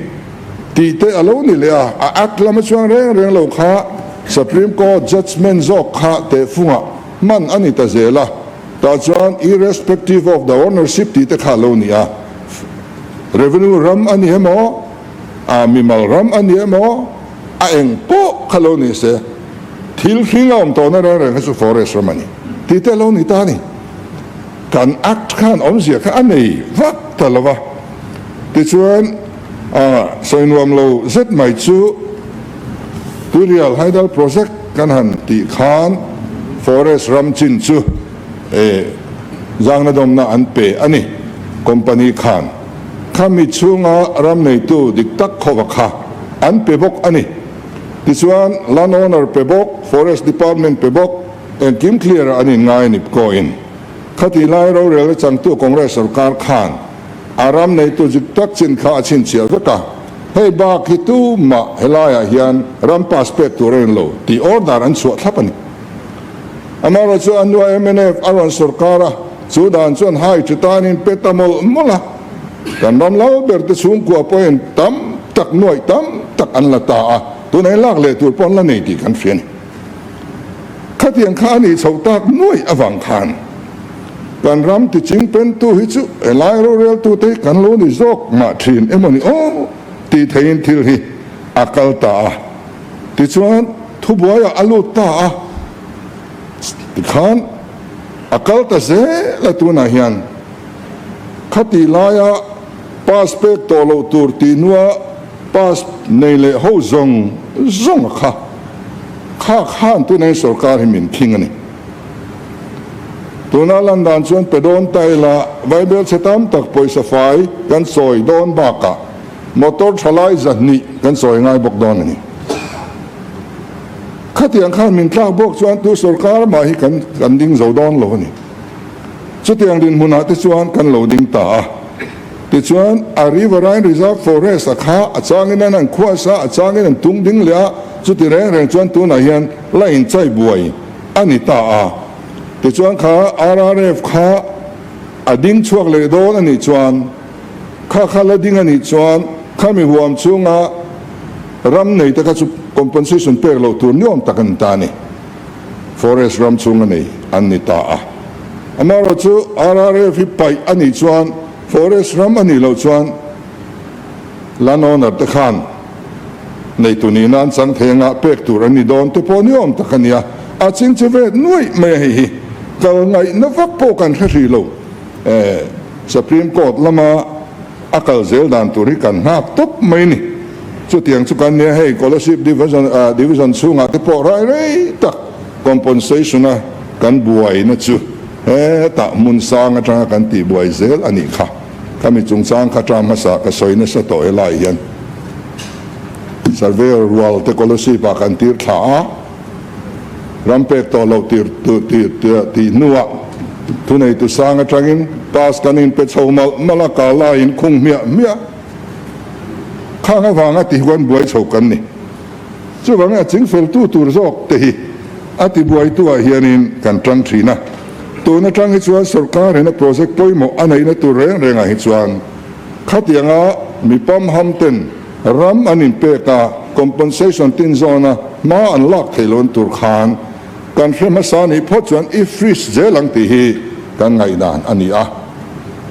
tih te a lo ni leh a, a act lama chuang reng reng lo kha Supreme Court judgement zawk kha tehfungah hman a ni ta zel a, tah chuan irrespective of the ownership tih te kha a lo ni a, revenue ram a ni emaw, mimal ram a ni emaw, a eng pawh kha lo ni se. Thil hring a awm tawhna reng reng kha chu forest ram a ni tih te a lo ni ta a ni. Kan act khan awmzia kha a nei vak ta lo va, tichuan sawi nuam lo zet mai chu Tuirial Hydel Project kan han tih khan forest ram chin chu zangna dawmna an pe a ni company khan. Khami chhunga ram neitu dik tak khawva kha an pe bawk a ni. Tichuan, land owner pe bawk, forest department pe bawk, engkim clear an inngai a ni pawhin khatih lai rorelna changtu Congress sorkar khan a ram neitu zik tak chin kha a chhinchhiah vek a, hei bak hi tumah helaiah hian ram pass pek tur a ni lo tih order an chhuah thlap a ni. Amaherawhchu chu a hnua mnf a rawn sorkar a, chu dan chuan hai chu tanin pe ta mawlh mawlh a. Kan ram lo ber te chhungkua pawhin tam tak nuaih tam tak an la ta a, tunah hian lak leh tur pawh an la nei tih kan hria a ni. Khatiang kha a nih chhoh tak nuaih avang khan kan ram tiching pentu hi chu helai roreltute hi kan lo ni zawk mah thin emaw ni aw tih theihin thil hi a kal ta a. Tichuan thubuaiah a lut ta a, tikhan a kal ta zel a tunah hian. Khatih laia pass pek tawh loh tur tih hnua pass nei leh ho zawng zawng a kha kha khan tunah hian sorkar hi min khing a ni. Tuna lan dan chuan pe dawn ta ila vaibel chhe tam tak pawisa fai kan sawi dawn bakah motor thalai zahnih kan sawi ngai bawk dawn a ni. Khatiang khan min tlak bawk chuan tu sorkar mah hi kan ding zo dawn lo a ni. Chutiang dinhmunah te chuan kan lo ding ta a. Tichuan, a Riverine Reserve Forest a kha a changin an han khuas a, a changin an tung ding leh a, chuti reng reng chuan tunah hian la inchai buai a ni ta a. Tichuan kha RRF kha a ding chhuak leh dawn a nih chuan, kha kha la ding a nih chuan khami huam chhunga ram nei te kha chu compensation pek loh tur niawm tak a ni ta a ni. Forest ram chhunga nei an ni ta a. Amaherawhchu RRF hi paih a nih chuan Forest ram a nih loh chuan land owner te khan neitu nihna an chang thei anga pek tur an ni dawn te pawh ni awm tak a nia. A ching che vet nuaih mai a hei hi. Kal ngaihna vak pawh kan hre hrih lo. Supreme Court lama a kal zel dan tur hi kan nghak tawp mai ni. Chutiang chu kan nia hei Kolasib Division Division chhungah te pawh rai rei tak compensation a kan buaina chu hetah hmun sang atanga kan tih buai zel a nih kha. Khami chungchang kha term hmasa ka sawi nasa tawh helai hian Surveyor rual te Kolasib ah kan tir thla a. Ram pek tawh loh tir tih hnuah thuneitu sang atangin pass kan inpe chho malh malh a, ka la in khung hmiah hmiah. Khang avanga ti huan buai chho kan ni. Chuvangin a chingfeltu tur zawk te hi a tibuaituah hianin kan tang thin a. Tun atang hi chuan sorkar in a project pawimawh a neihna tur reng rengah hi chuan khatianga mi pamham ten Ram an inpek a, compensation tin zawna hma an lak theih loh tur khan kan hre hmasa nih phawt chuan i freeze zel ang tih hi kan ngaihdan a ni a.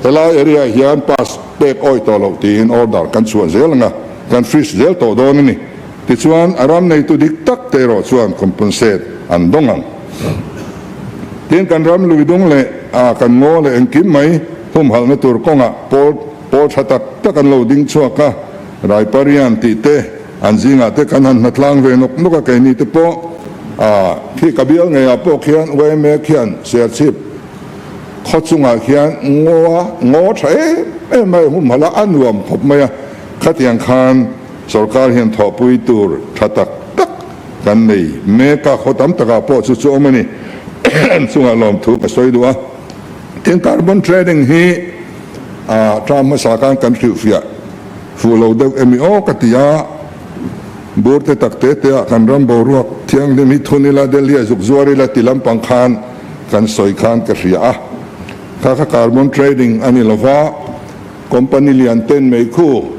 Helai area hian pass pek awi tawh loh tiin order kan chhuah zel ang a, kan freeze zel tawh dawn a ni. Tichuan a ram neitu dik tak te erawh chuan compensate an dawng ang. Tin kan ram lui dung leh a kan ngaw leh engkim mai humhalhna tur kawngah pawl Pawl tha tak tak an lo ding chhuak a, Raiparian tih te an zingah te kan han hnatlang ve nawk nawk a, keini te pawh a khi ka bial ngeiah pawh khian yma khian Serchhip khaw chungah khian ngaw a ngaw tha em em mai humhalh a, a nuam khawp mai a, khatiang khan sorkar hian thawhpui tur tha tak tak kan nei mek a, khaw tam takah pawh chu chu awm a ni, an chungah lawmthu ka sawi duh a. Tin carbon trading hi a term hmasa khan kan hrilhfiah fuh lo deuh emi aw ka ti a, bur te tak te te ah kan ram boruak thianghlim hi thun ila Delhi ah zuk zuar ila ti lampang khan kan sawi khan ka hria a, kha kha carbon trading a ni lova, company lian ten meikhu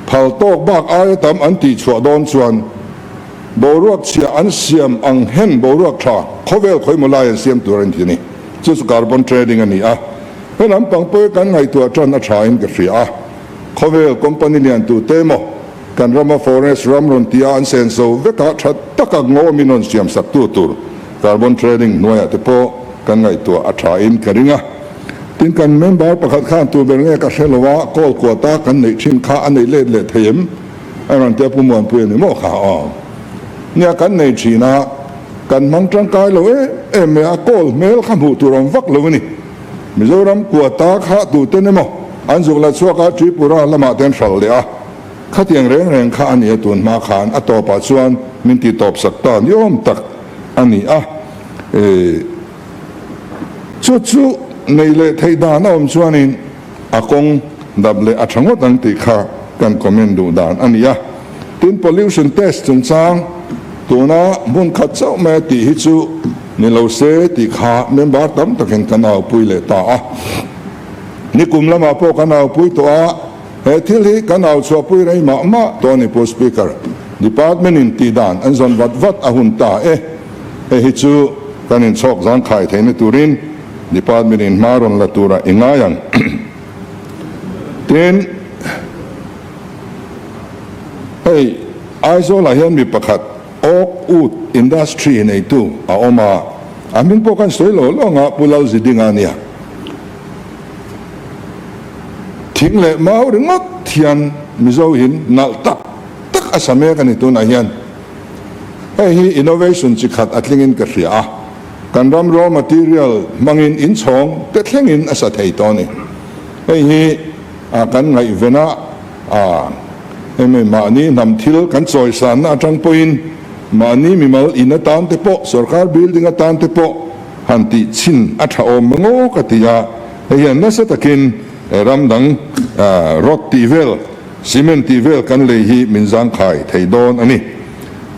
phal tawk bak aia tam an tihchhuah dawn chuan boruak chhia an siam ang hen boruak tha khawvel khawimaw lai an siam tur a ni ti a ni. Chu chu carbon trading a ni a, he lampang pawh hi kan ngaihtuah tan a tha in ka hria a. Khawvel company lian tu te emaw kan rama forest ram rawn tia an senso vekah tha taka ngawm in rawn siam sak tu tur carbon trading hnuaiah te pawh kan ngaihtuah a tha in ka ring a. Tin kan member pakhat khan tu ber nge ka hre lo a, call quota kan neih thin kha a neih let leh thei em? A rawn tia Pu Muanpui a ni maw kha aw. Nia kan nei thin a. Kan hmang tangkai lo em em mai a, kawl hmel kha hmuh tur awm vak lo a ni. Mizoram kuata kha tuten emaw an zuk la chhuak a, Tripura lamah te an hralh leh a, khatiang reng reng kha a ni a tun hma khan a tawpah chuan min ti tawp sak ta ni awm tak a ni a. Chu chu nei leh theih dan a awm chuanin a kawng dap leh a tha ngawt ang tih kha kan comment duh dan a ni a. Tin pollution test chungchang tuna hmun khat chauh mai a tih hi chu ni lo se tih kha member tam takin kan aupui leh ta a. Nikum lamah pawh kan aupui tawh a, he thil hi kan au chhuahpui rei mah mah tawh a ni Pu Speaker. Department in tih dan an zawn vat vat a hun ta e. Hei hi chu kan inchhawk zangkhai theihna turin Department in hma rawn la tura i ngai ang. Tin, hei Aizawl ah hian mi pakhat Oak Wood Industry neitu a awm a, a hming pawh kan sawi lo lo anga Pu Lalzidinga a nia. Thing leh mau ringawt hian Mizo in nalh tak tak a sa mek a ni tunah hian. Hei hi innovation chi khat a tlingin ka hria a, kan ram raw material hmangin inchhawng te thlengin a sa thei tawh a ni. Hei hi kan ngaihven a, hemi mahni hnam thil kan chawisanna atang pawhin mahni mimal in atan te pawh, sorkar building atan te pawh han tih chhin a tha awm ngaw ka ti a, hei hian nasa takin. Ram dang rod tih vel, cement tih vel kan lei hi min zangkhai thei dawn a ni.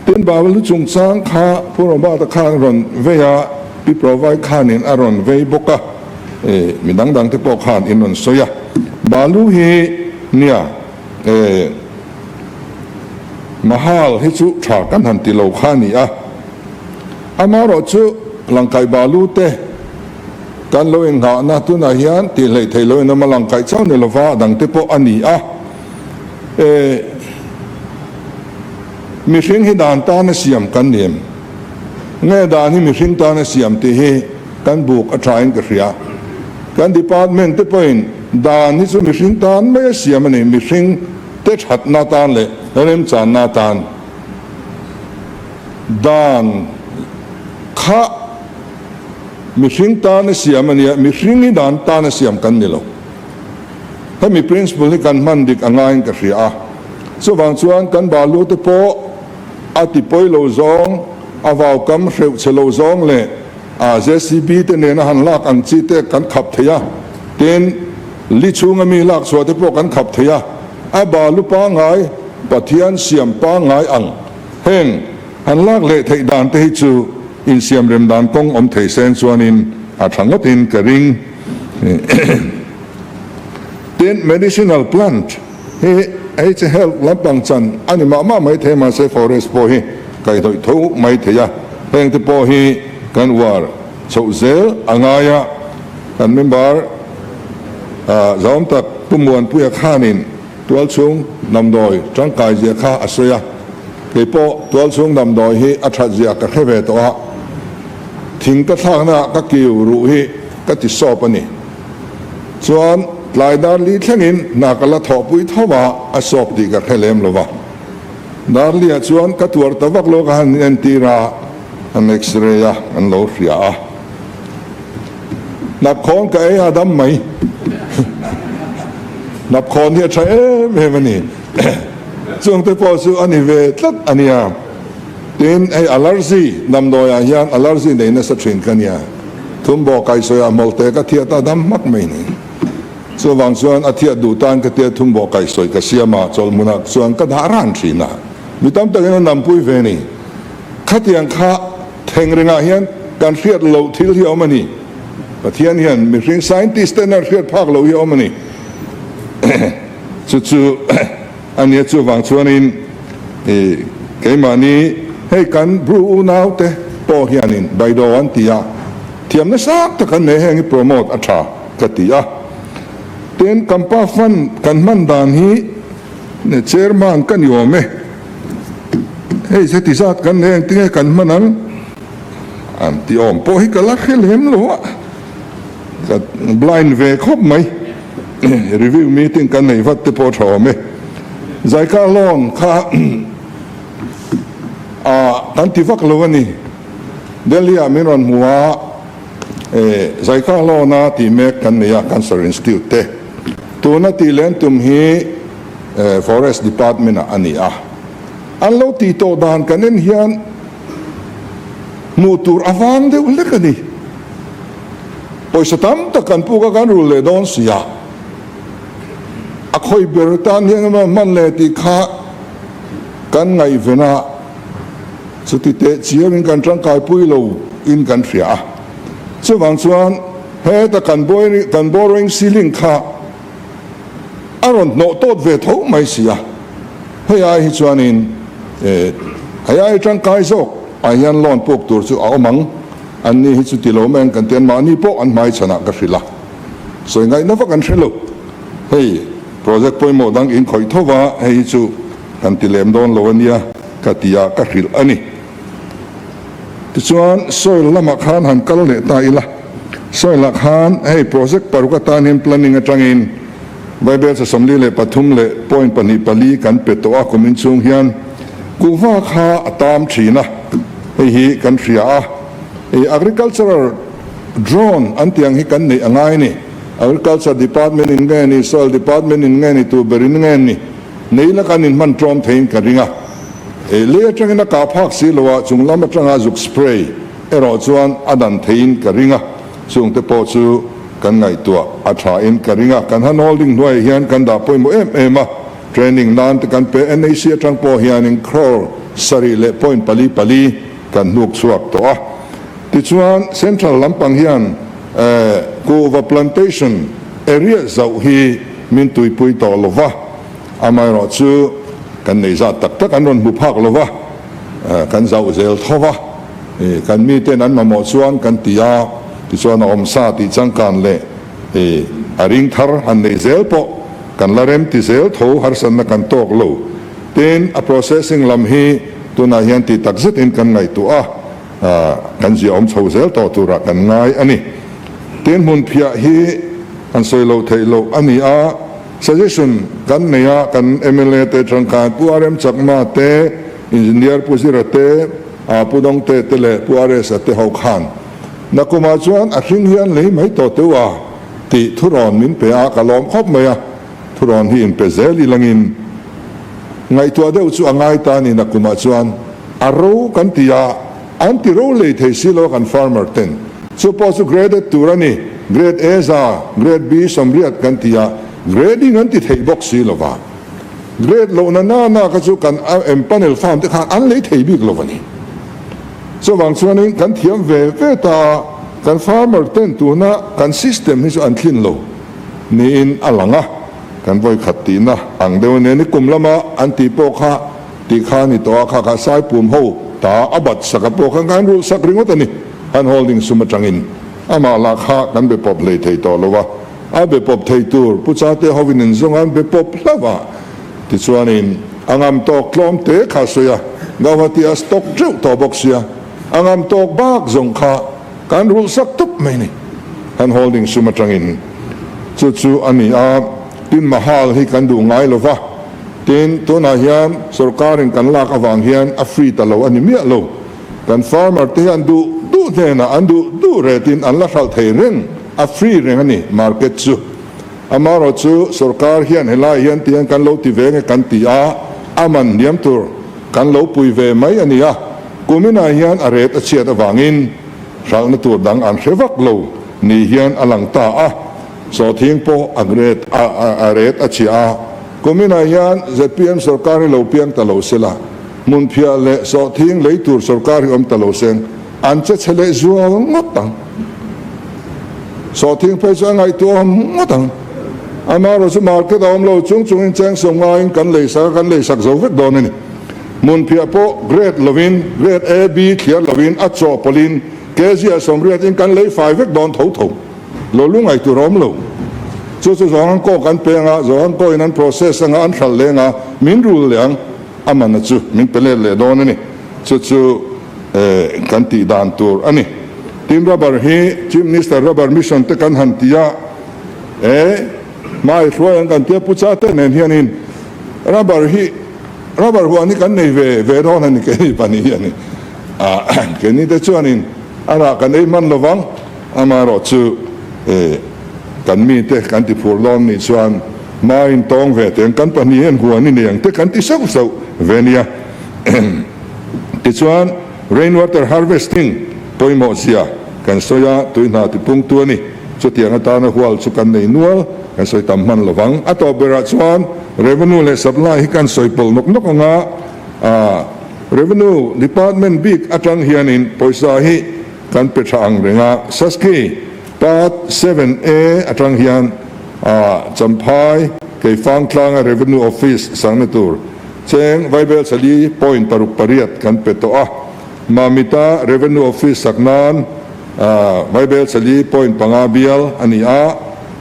Tin, Balu chungchang kha Pu Robert-a khan rawn vei a, Pi Provai khanin a rawn vei bawk a, mi dang dang te pawh khan in rawn sawi a. Balu hi nia Mahal hi chu tha kan han ti lo kha a ni a, amaherawh chu Langkai Balu te, Kan lo innghahna tunah hian tih hleih theih loin awm a lang kaih chauh ni lova dangte pawh a ni a. E, mihring hi dan tana siam kan ni em? Nge dan hi mihring tana siam tih hi kan buk a thain ka hria. Kan department te pawhin dan hi chu mihring tan mai a siam a ni, mihring te thatna tan leh remchanna tan dan kha Mihring tana siam a nia, mihring hi dan tana siam kan ni lo. Hemi principle hi kan hman dik a ngaiin ka hria a. Chuvang chuan kan balu te pawh a ti pawi lo zawng, a vau kam hreuh chhe lo zawng leh a JCB te nena han lak ang chi te kan khap thei a, tin li chhunga mi lak chhuah te pawh kan khap thei a, a balu pangngai Pathian siam pangngai ang heng Han lak leh theih dan te hi chu insiam rem dan kawng awm thei sen chuanin a tha ngawtin ka ring. Tin, medicinal plant hi hei chi health lampang chan a ni mah mah mai thei mahse forest pawh hi kaihhnawih tho mai thei a, heng te pawh hi kan uar chhoh zel a ngai a, kan member zahawm tak Pu Muanpuia khanin Tualchhung damdawi tangkai zia kha a sawi a, kei pawh tualchhung damdawi hi a that zia ka hre ve tawh a, thing ka thlakna ah ka kiu ruh hi ka ti sawp a ni. Chuan tlai dar li thlengin hna ka la thawhpui tho a, a sawp tih ka hre lem lo va. Dar li ah chuan ka tuar ta vak lo ka han entir a, an x-ray a, an lo hria a. Hnapkhawn ka ei a dam mai. Hnapkhawn hi a tha em em a ni. Chungte pawh chu a ni ve tlat a nia. Tin, hei allergy damdawiah hian allergy nei nasa thin ka nia. Thumbaw kaihsawiah hmawlhte ka thiat a dam hmak mai ni. Chuvang chuan a thiat duh tan ka tia thumbaw kaihsawi ka siam a, chawlhmunah chuan ka dah ran thin a. Mi tam takin an dampui ve ni. Khatiang kha Theng rengah hian kan hriat loh thil hi a awm a ni. Pathian hian mihring scientist ten an hriat phak loh hi a awm a ni. Chu chu a nia chuvang chuanin i keimahni hei kan Bru unau te pawh hianin Baido an ti a, thiam nasa tak an nei heng hi promote a tha ka ti a. Tin, Kampa Fund kan hman dan hi Chairman ka ni awm e. Hei heti zat kan nei engtin nge kan hman ang? An ti awm pawh hi ka la hre lem lo a, ka blind ve khawp mai. Review meeting kan nei vat te pawh tha awm e. Zaika loan kha a kan ti vak lo a ni. Delhi ah min rawn hmu a, Zaika loan a tih mek kan nei a, Cancer Institute te. Tuna tih len tum hi Forest Department ah a ni a, an lo tih tawh dan kan en hian hmuh tur a vang deuh hlek a ni. Pawisa tam tak kan puk a, kan rul leh dawn si a, a khawi ber tan hian emaw hman leh tih kha kan ngaihven a, chuti teh chiangin kan tangkaipui lo in kan hria a. Chuvang chuan heta kan borrowing ceiling kha a rawn hnawh tawt ve tho mai si a, hei ai hi chuanin hei ai tangkai zawk ah hian loan puk tur chu a awm ang, an ni hi chu ti lo mai ang kan ti a, mahni pawh an hmai chhanah ka hrilh a, sawi ngaihna vak an hre lo, hei project pawimawh dang in khawih tho va, hei hi chu kan ti lem dawn lo a nia ka ti a, ka hrilh a ni. Tichuan soil lamah khan han kal leh ta ila, soil ah khan hei project paruk atan hian planning atangin Vaibelcha 43 leh point pahnih pali kan pe tawh a kumin chhung hian kuhva kha a tam thin a, hei hi kan hria a, hei agricultural drone an tih ang hi kan neih a ngai a ni, agriculture department in nge ni, soil department in nge ni, tu berin nge ni, nei la kan inhman tlawm theiin ka ring a. Lei atangin a kah phak si lo a, chung lam atanga zuk spray erawh chuan a dan theiin ka ring a, chungte pawh chu kan ngaihtuah a tha in ka ring a, kan hand holding hnuaiah hian kan dah pawimawh em em a, training nan te kan pe NAC atang pawh hianin crore sarih leh point pali pali kan hnuk chhuak tawh a. Tichuan central lampang hian kuhva plantation area zauh hi min tuipui tawh lo va, amaherawh chu kan nei zat tak tak an rawn hmu phak lo va, kan zauh zel tho va. Kan miten an mamawh chuan kan ti a, tichuan a awmsa tih changkan leh a ring thar han neih zel pawh kan la rem ti zel tho harsatna kan tawk lo. Tin, a processing lam hi tunah hian tih tak zetin kan ngaihtuah a, kan ziahawm chho zel tawh turah kan ngai a ni. Tin, hmunphiah hi han sawi loh theih loh a ni a, suggestion kan nei a, kan mla te tangkai Pu RM Chakma te, Engineer Pu Zira te, A Pu Dawngte te leh Pu RS-a te ho khan nakumah chuan a hring hian lei mai tawh teuh a tih thurawn min pe a, ka lawm khawp mai a, thurawn hi inpe zel ilangin ngaihtuah deuh chu a ngai ta ni nakumah chuan a ro kan ti a, an ti ro lei thei si lo a kan farmer ten chu pawh chu graded tur a ni, grade A za, grade B sawmriat kan ti a, grading an ti thei bawk si lova. Grade lohna na na kha chu kan empanel farm te khan an lei thei bik lo a ni. Chuvang chuanin kan thiam ve ve ta a, kan farmer ten tuna kan system hi chu an thlin lo niin a lang a, kan vawikhat tihna ang deuh ania ni kum lama an tih pawh kha tih kha a ni tawh a, kha kha Saipum ho ta a bat sak a pawh khan kan rulh sak ringawt a ni, an holding sum atangin amah lah kha kan be pawp hlei thei tawh lo a. A be pawp thei tur Pu Chate hovin in zawng an be pawp hlauh a, tichuanin a ngam tawk tlawm te kha a sawi a, Gauhati a stock teuh tawh bawk sia, a ngam tawk bak zawng kha kan rulh sak tup mai ni. Han holding sum atangin chu chu a ni a, tin Mahal hi kan duh ngai lo va, tin tunah hian sorkarin kan lak avang hian a free ta lo a ni miah lo. Kan farmer te hian duh duh hnenah an duh duh retin an la hralh thei reng, a free reng a ni market chu. Amaherawh chu sorkar hian helai hian tihian kan lo ti ve nge kan ti a, a man hniam tur kan lo pui ve mai a ni a, kuminah hian a ret a chhiat avangin hralhna tur dang an hre vak lo ni hian a lang ta a, sawhthing pawh a ret a ret a chhia a, kuminah hian zpm sorkar hi lo piang ta lo sela. Hmunphiah leh sawhthing lei tur sorkar hi awm ta lo seng, an che chhe leh zual ngawt ang. Sawhthing phei chu a ngaihtuahawm ngawt ang. Amaherawh chu market a awm lo chung chungin cheng sawm ngaiin kan lei sak a, kan lei sak zo vek dawn a ni. Hmunphiah pawh grade lovin, grade A, B thliar lovin a chawhpawlhin kg ah sawmriatin kan lei fai vek dawn tho tho. Lo lu ngaihtur a awm lo. Chu chu zawng an kawk an peng a, zawng an kawhin an process anga an hralh leng a, min rul leh ang. A mana chu min pe let leh dawn a ni. Chu chu kan tih dan tur a ni. Tin rubber hi Chief Minister Rubber Mission te kan han ti a, e hmai hruai ang kan tia Pu Chate nen hianin rubber hi rubber huan hi kan nei ve ve dawn a ni keini pahnih hi a ni. Keini te chuanin a rah kan ei hman lovang. Amaherawh chu kan mite kan ti phur dawn nih chuan hmain tawng ve teng kan pahnih hian huan i nei ang te kan ti sauh sauh ve nia. Tichuan rain water harvesting pawimawh zia kan sawi a, tui hna tipungtu a ni. Chutiang atana hual chu kan nei nual, kan sawi tam hman lovang. A tawp berah chuan revenue leh supply hi kan sawi pawlh nawk nawk ang a, revenue department bik atang hianin pawisa hi Kan pe tha ang reng a, Saski, Part 7A atang hian a Champhai Keifang tlanga Revenue Office sangna tur cheng Vaibel Chali point paruk pariat kan pe tawh a, Mamita Revenue Office sak nan a Vaibel Chali point panga bial a ni a,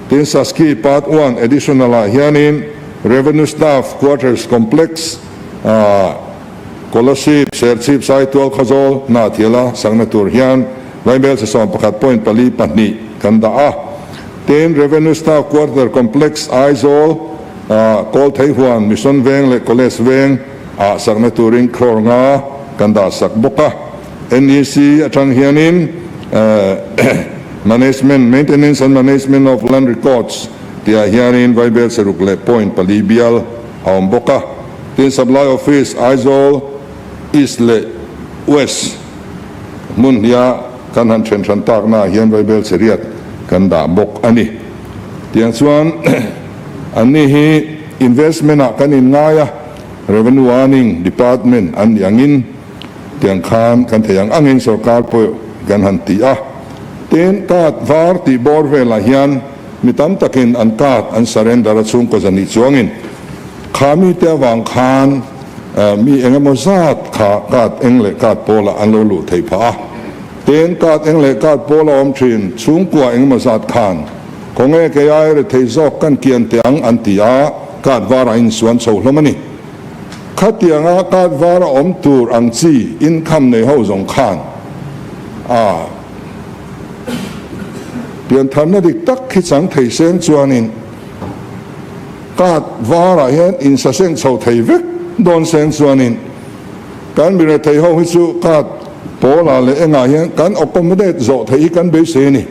tin Saski Part 1 Additional ah hianin Revenue Staff Quarters Complex a Kolasib, Serchhip, Saitual, Khawzawl, Hnahthiala sakna tur hian Vaibel sasawm pakhat point pali pahnih kan dah a. Tin, Revenue Staff Quarter Complex, Aizawl, Kawlthei huan, Mission Veng leh College Veng ah sakna turin crore nga kan dah sak bawk a. NEC atang hianin Management, Maintenance and Management of Land Records tihah hianin Vaibel saruk leh point pali bial a awm bawk a. Tin Supply Office Aizawl East leh West hmun hnia kan han then hran taknaah hian Vaibel chheriat kan dah bawk a ni. Tiang chuan anni hi investment ah kan inngai a, Revenue Earning Department an nih angin tiang khan kan thei ang angin sorkar pawh kan han ti a. Tin, card var tih bawr velah hian mi tam takin an card an surrender a chhungkaw zahnih chuangin kha mite avang khan mi engemaw zat kha card eng leh card pawlah an lo luh theih phah a. Tin, card eng leh card pawl a awm thin chhungkua engemaw zat khan khawnge kei ai rethei zawk kan kian teh ang an ti a, card varah insuan chho hlawm a ni. Khatianga card var a awm tur ang chi income nei ho zawng khan a piantharna dik tak hi chang thei seng chuanin card varah hian insaseng chho thei vek dawn seng chuanin Kan mi rethei ho hi chu card pawlah leh engah hian kan accommodate zawh theih hi kan beisei a ni.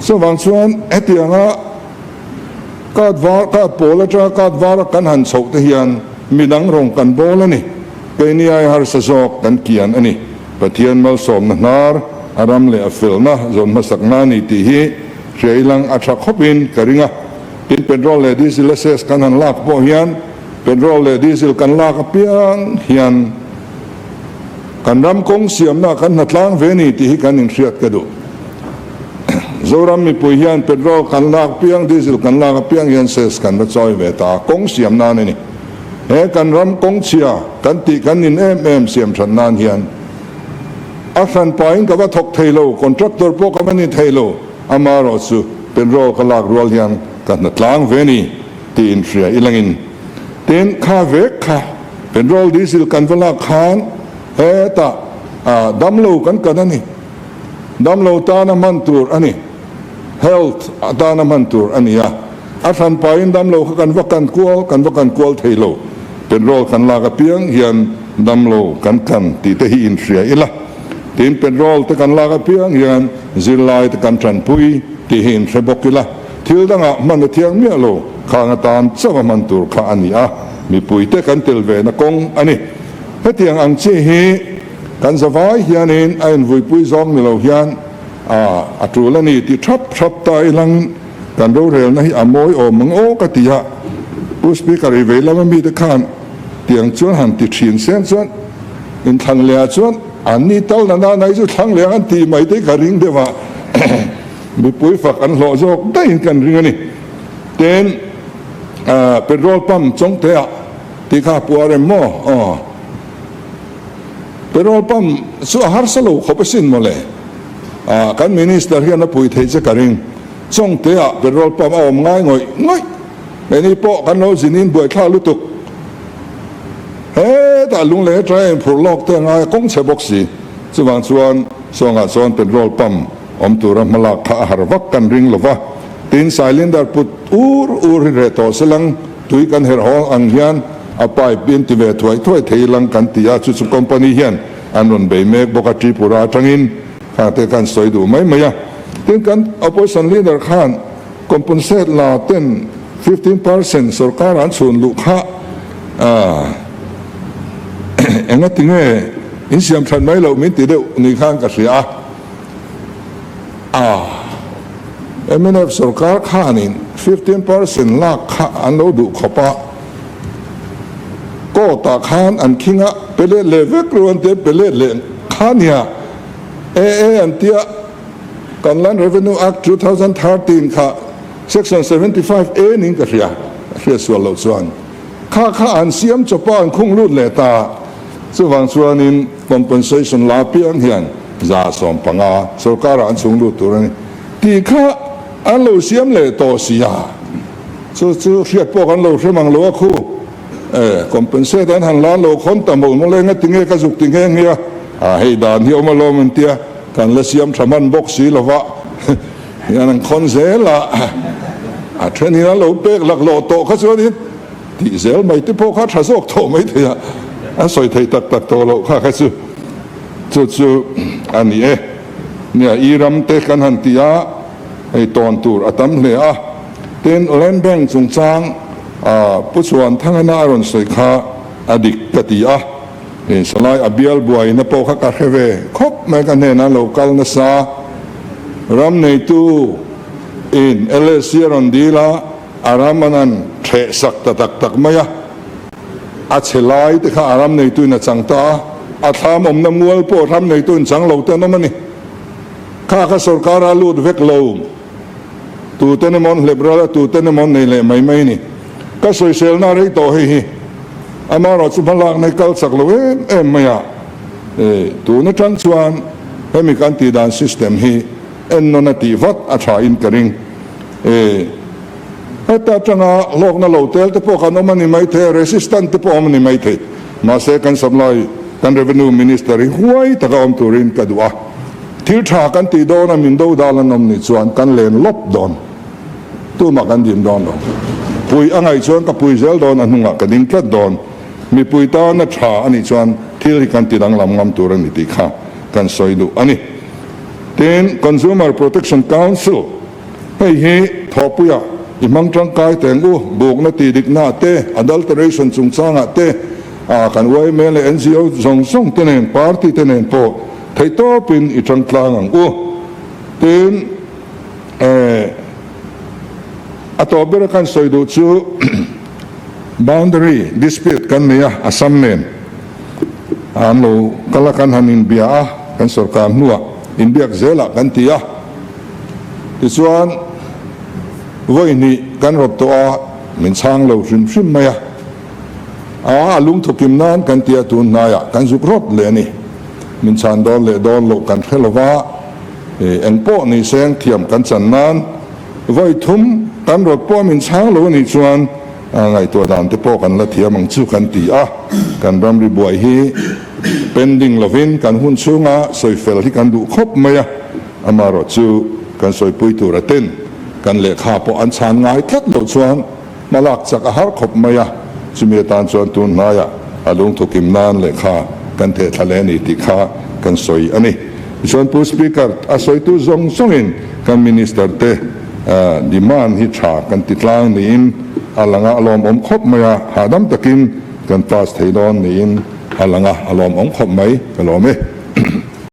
Chuvang chuan hetianga card var, card pawl atanga card vara kan han chhoh te hian midang rawng kan bawl a ni. Keini ai harsa zawk kan kian a ni. Pathian malsawmna hnar, a ram leh a felna zawn hmasakna a ni tih hi hria ilang a tha khawpin ka ring a. Tin, petrol leh diesel access kan han lak pawh hian Petrol leh diesel kan lak apiang hian kan ram kawng siamna kan hnatlang ve ni tih hi kan inhriat ka duh. Zoram mipui hian petrol kan lak piang, diesel kan lak apiang hian cess kan va chawi ve ta a, kawng siam nan a ni. He kan ram kawng chhia kan tih kan nin em em siam that nan hian a hran pahin ka va thawk thei lo, contractor pawh ka va ni thei lo, amaherawhchu petrol ka lak rual hian ka hnatlang ve ni. Tiin hria ilangin tin kha vek kha petrol diesel kan va lak khan hetah damlo kan kan a ni, damlo tana hman tur a ni, health atana hman tur a ni a, a hran pahin damlo kha kan va kan kual kan va kan kual thei lo, petrol kan lak apiang hian damlo kan kan tih te hi inhria ila, tin petrol te kan lak apiang hian zirlai te kan tanpui tih hi inhre bawk ila. Thil dangah hman a thiang miah lo, khang atan chauh a hman tur kha a ni a, mipuite kan tel ve na kawng a ni. Hetiang ang chi hi kan zavai hianin a invuipui zawng ni lo hian a a tul a ni ti thap thap ta ilang kan rorelna hi a mawi awm ang aw ka ti a, Pu Speaker i vei lama mite khan tiang chuan han ti thin sen chuan inthlan lehah chuan an ni tal na nana hi chu thlang leh ang an ti mai te ka ring deuh a. Mipui fak an hlawh zawk daihin kan ring a ni. Tin, petrol pump chawngte ah tih kha a puar em maw? Aw. Petrol pump chu a harsa lo khawp asin maw le. Kan minister hian a pui thei che ka ring. Chawngte ah petrol pump a awm ngai ngawih ngawih. Keini pawh kan lo zinin buaithlak lutuk. Hetah lunglei atanga inphurh lawk te a ngai a, kawng chhe bawk si. Chuvang chuan sawngah chuan petrol pump Awm tura hmalak kha a har vak kan ring lo va, tin cylinder put ur ur hi reh tawh se lang, tui kan herh haw ang hian a pipe in ti ve thuai thuai thei lang kan ti a, chu chu company hian an rawn bei mek bawk a, Tripura atangin khang te khan sawi duh mai mai a, tin kan opposition leader khan compensate la ten 15% sorkar an chhun luh kha enga tinge in siam that mai loh min ti deuh ni khan ka hria a. A mnf sorkar khanin 15% lak kha an lo duh khawp a, court ah khan an khing a, pe let leh vek ru an tia, pe let leh kha nia, AA an tia, kan Land Revenue Act 2013 kha section 75 A ning ka hria, ka hriat sual loh chuan kha kha an siam chawp a, an khung lut leh ta, chuvang chuanin compensation la piang hian 150 sorkarah an chhung lut tur a ni tih kha an lo siam leh tawh si a, chu chu hriat pawh kan lo hre mang lo a khu e compensate an han lan lo khawn ta mawlh mawlh e nga tinge ka zuk ti nghe nghe a, a hei dan hi awm alawm an tia kan la siam tha hman bawk si lova hian an khawn zel a, a then in an lo pek laklawh tawh kha chuanin tih zel mai te pawh kha tha zawk tawh mai thei a, an sawi thei tak tak tawh loh kha kha chu. Chu chu a ni e. Nia, i ram te kan han ti a, hei tawn tur a tam hle a. Tin, Land Bank chungchang Pu Chhuanthangana a rawn sawi kha a dik ka ti a. Salai a bial buaina pawh kha ka hre ve khawp mai, ka hnenah lo kal nasa. Ram neitu in LSC a rawn dil a, a ram an han ṭheh sak ta tak tak mai a. A chhe lai te kha a ram neitu in a chang ta a, a thlam awmna mual pawh ram neitu in chang lo te an awm a ni. Kha kha sorkar a lut vek lo. Tuten emaw an hlep ral a, tuten emaw an nei leh mai mai a ni. Ka sawiselna rei tawh hei hi amaherawhchu hmalakna hi kal chak lo em em mai a, tun atang chuan hemi kan tih dan system hi ennawn a tih vat a tha in ka ring. Heta atanga hlawkna lo tel te pawh kan awm a ni maithei a, resistant te pawh awm a ni maithei. Mahse kan supply kan revenue minister hi huai taka awm turin ka duh a. Thil tha kan tih dawn a min do dal an awm nih chuan kan len lawp dawn. Tumah kan dim dawn lo. Pui a ngaih chuan ka pui zel dawn a hnungah ka ding tlat dawn. Mipui tana tha a nih chuan thil hi kan ti danglam ngam tur a ni tih kha kan sawi duh a ni. Tin, Consumer Protection Council hei hi thawhpuiah i hmang tangkai teng u, bukna tih diknaah te, adulteration chungchangah te, kan yma leh NGO zawng zawng te nen, party te nen pawh Theihtawpin i tang tlang ang u. Tin, a tawp bera kan sawi duh chu boundary dispute kan nei a, Assam nen an lo kal a, kan han inbia a, kan sorkar hnuah inbiak zelah kan ti a. Tichuan, vawi hnih kan rawt tawh a, min chhang lo hrim hrim mai a. A, a lungthukim nan kan ti a, tun hnaiah kan zuk rawt leh a ni. Min chhan dawn leh dawn loh kan hre lo va, eng pawh ni seng thiam kan chan nan vawi thum kan rawt pawh min chhang lo a nih chuan ngaihtuah dan te pawh kan la thiam ang chu kan ti a, kan ramri buai hi pending lovin kan hun chhunga sawi fel hi kan duh khawp mai a, amaherawhchu kan sawipui tur a ten kan lehkha pawh an chhan ngai tlat loh chuan Hmalak chak a har khawp mai a, chumi atan chuan tun hnaiah a lungthukim nan lehkha kan theh thla leh a ni tih kha kan sawi a ni. Tichuan Pu Speaker, a sawitu zawng zawngin kan Minister te demand hi tha kan ti tlang niin a lang a, a lawmawm khawp mai a, hahdam takin kan pass thei dawn niin a lang a, a lawmawm khawp mai, ka lawm e.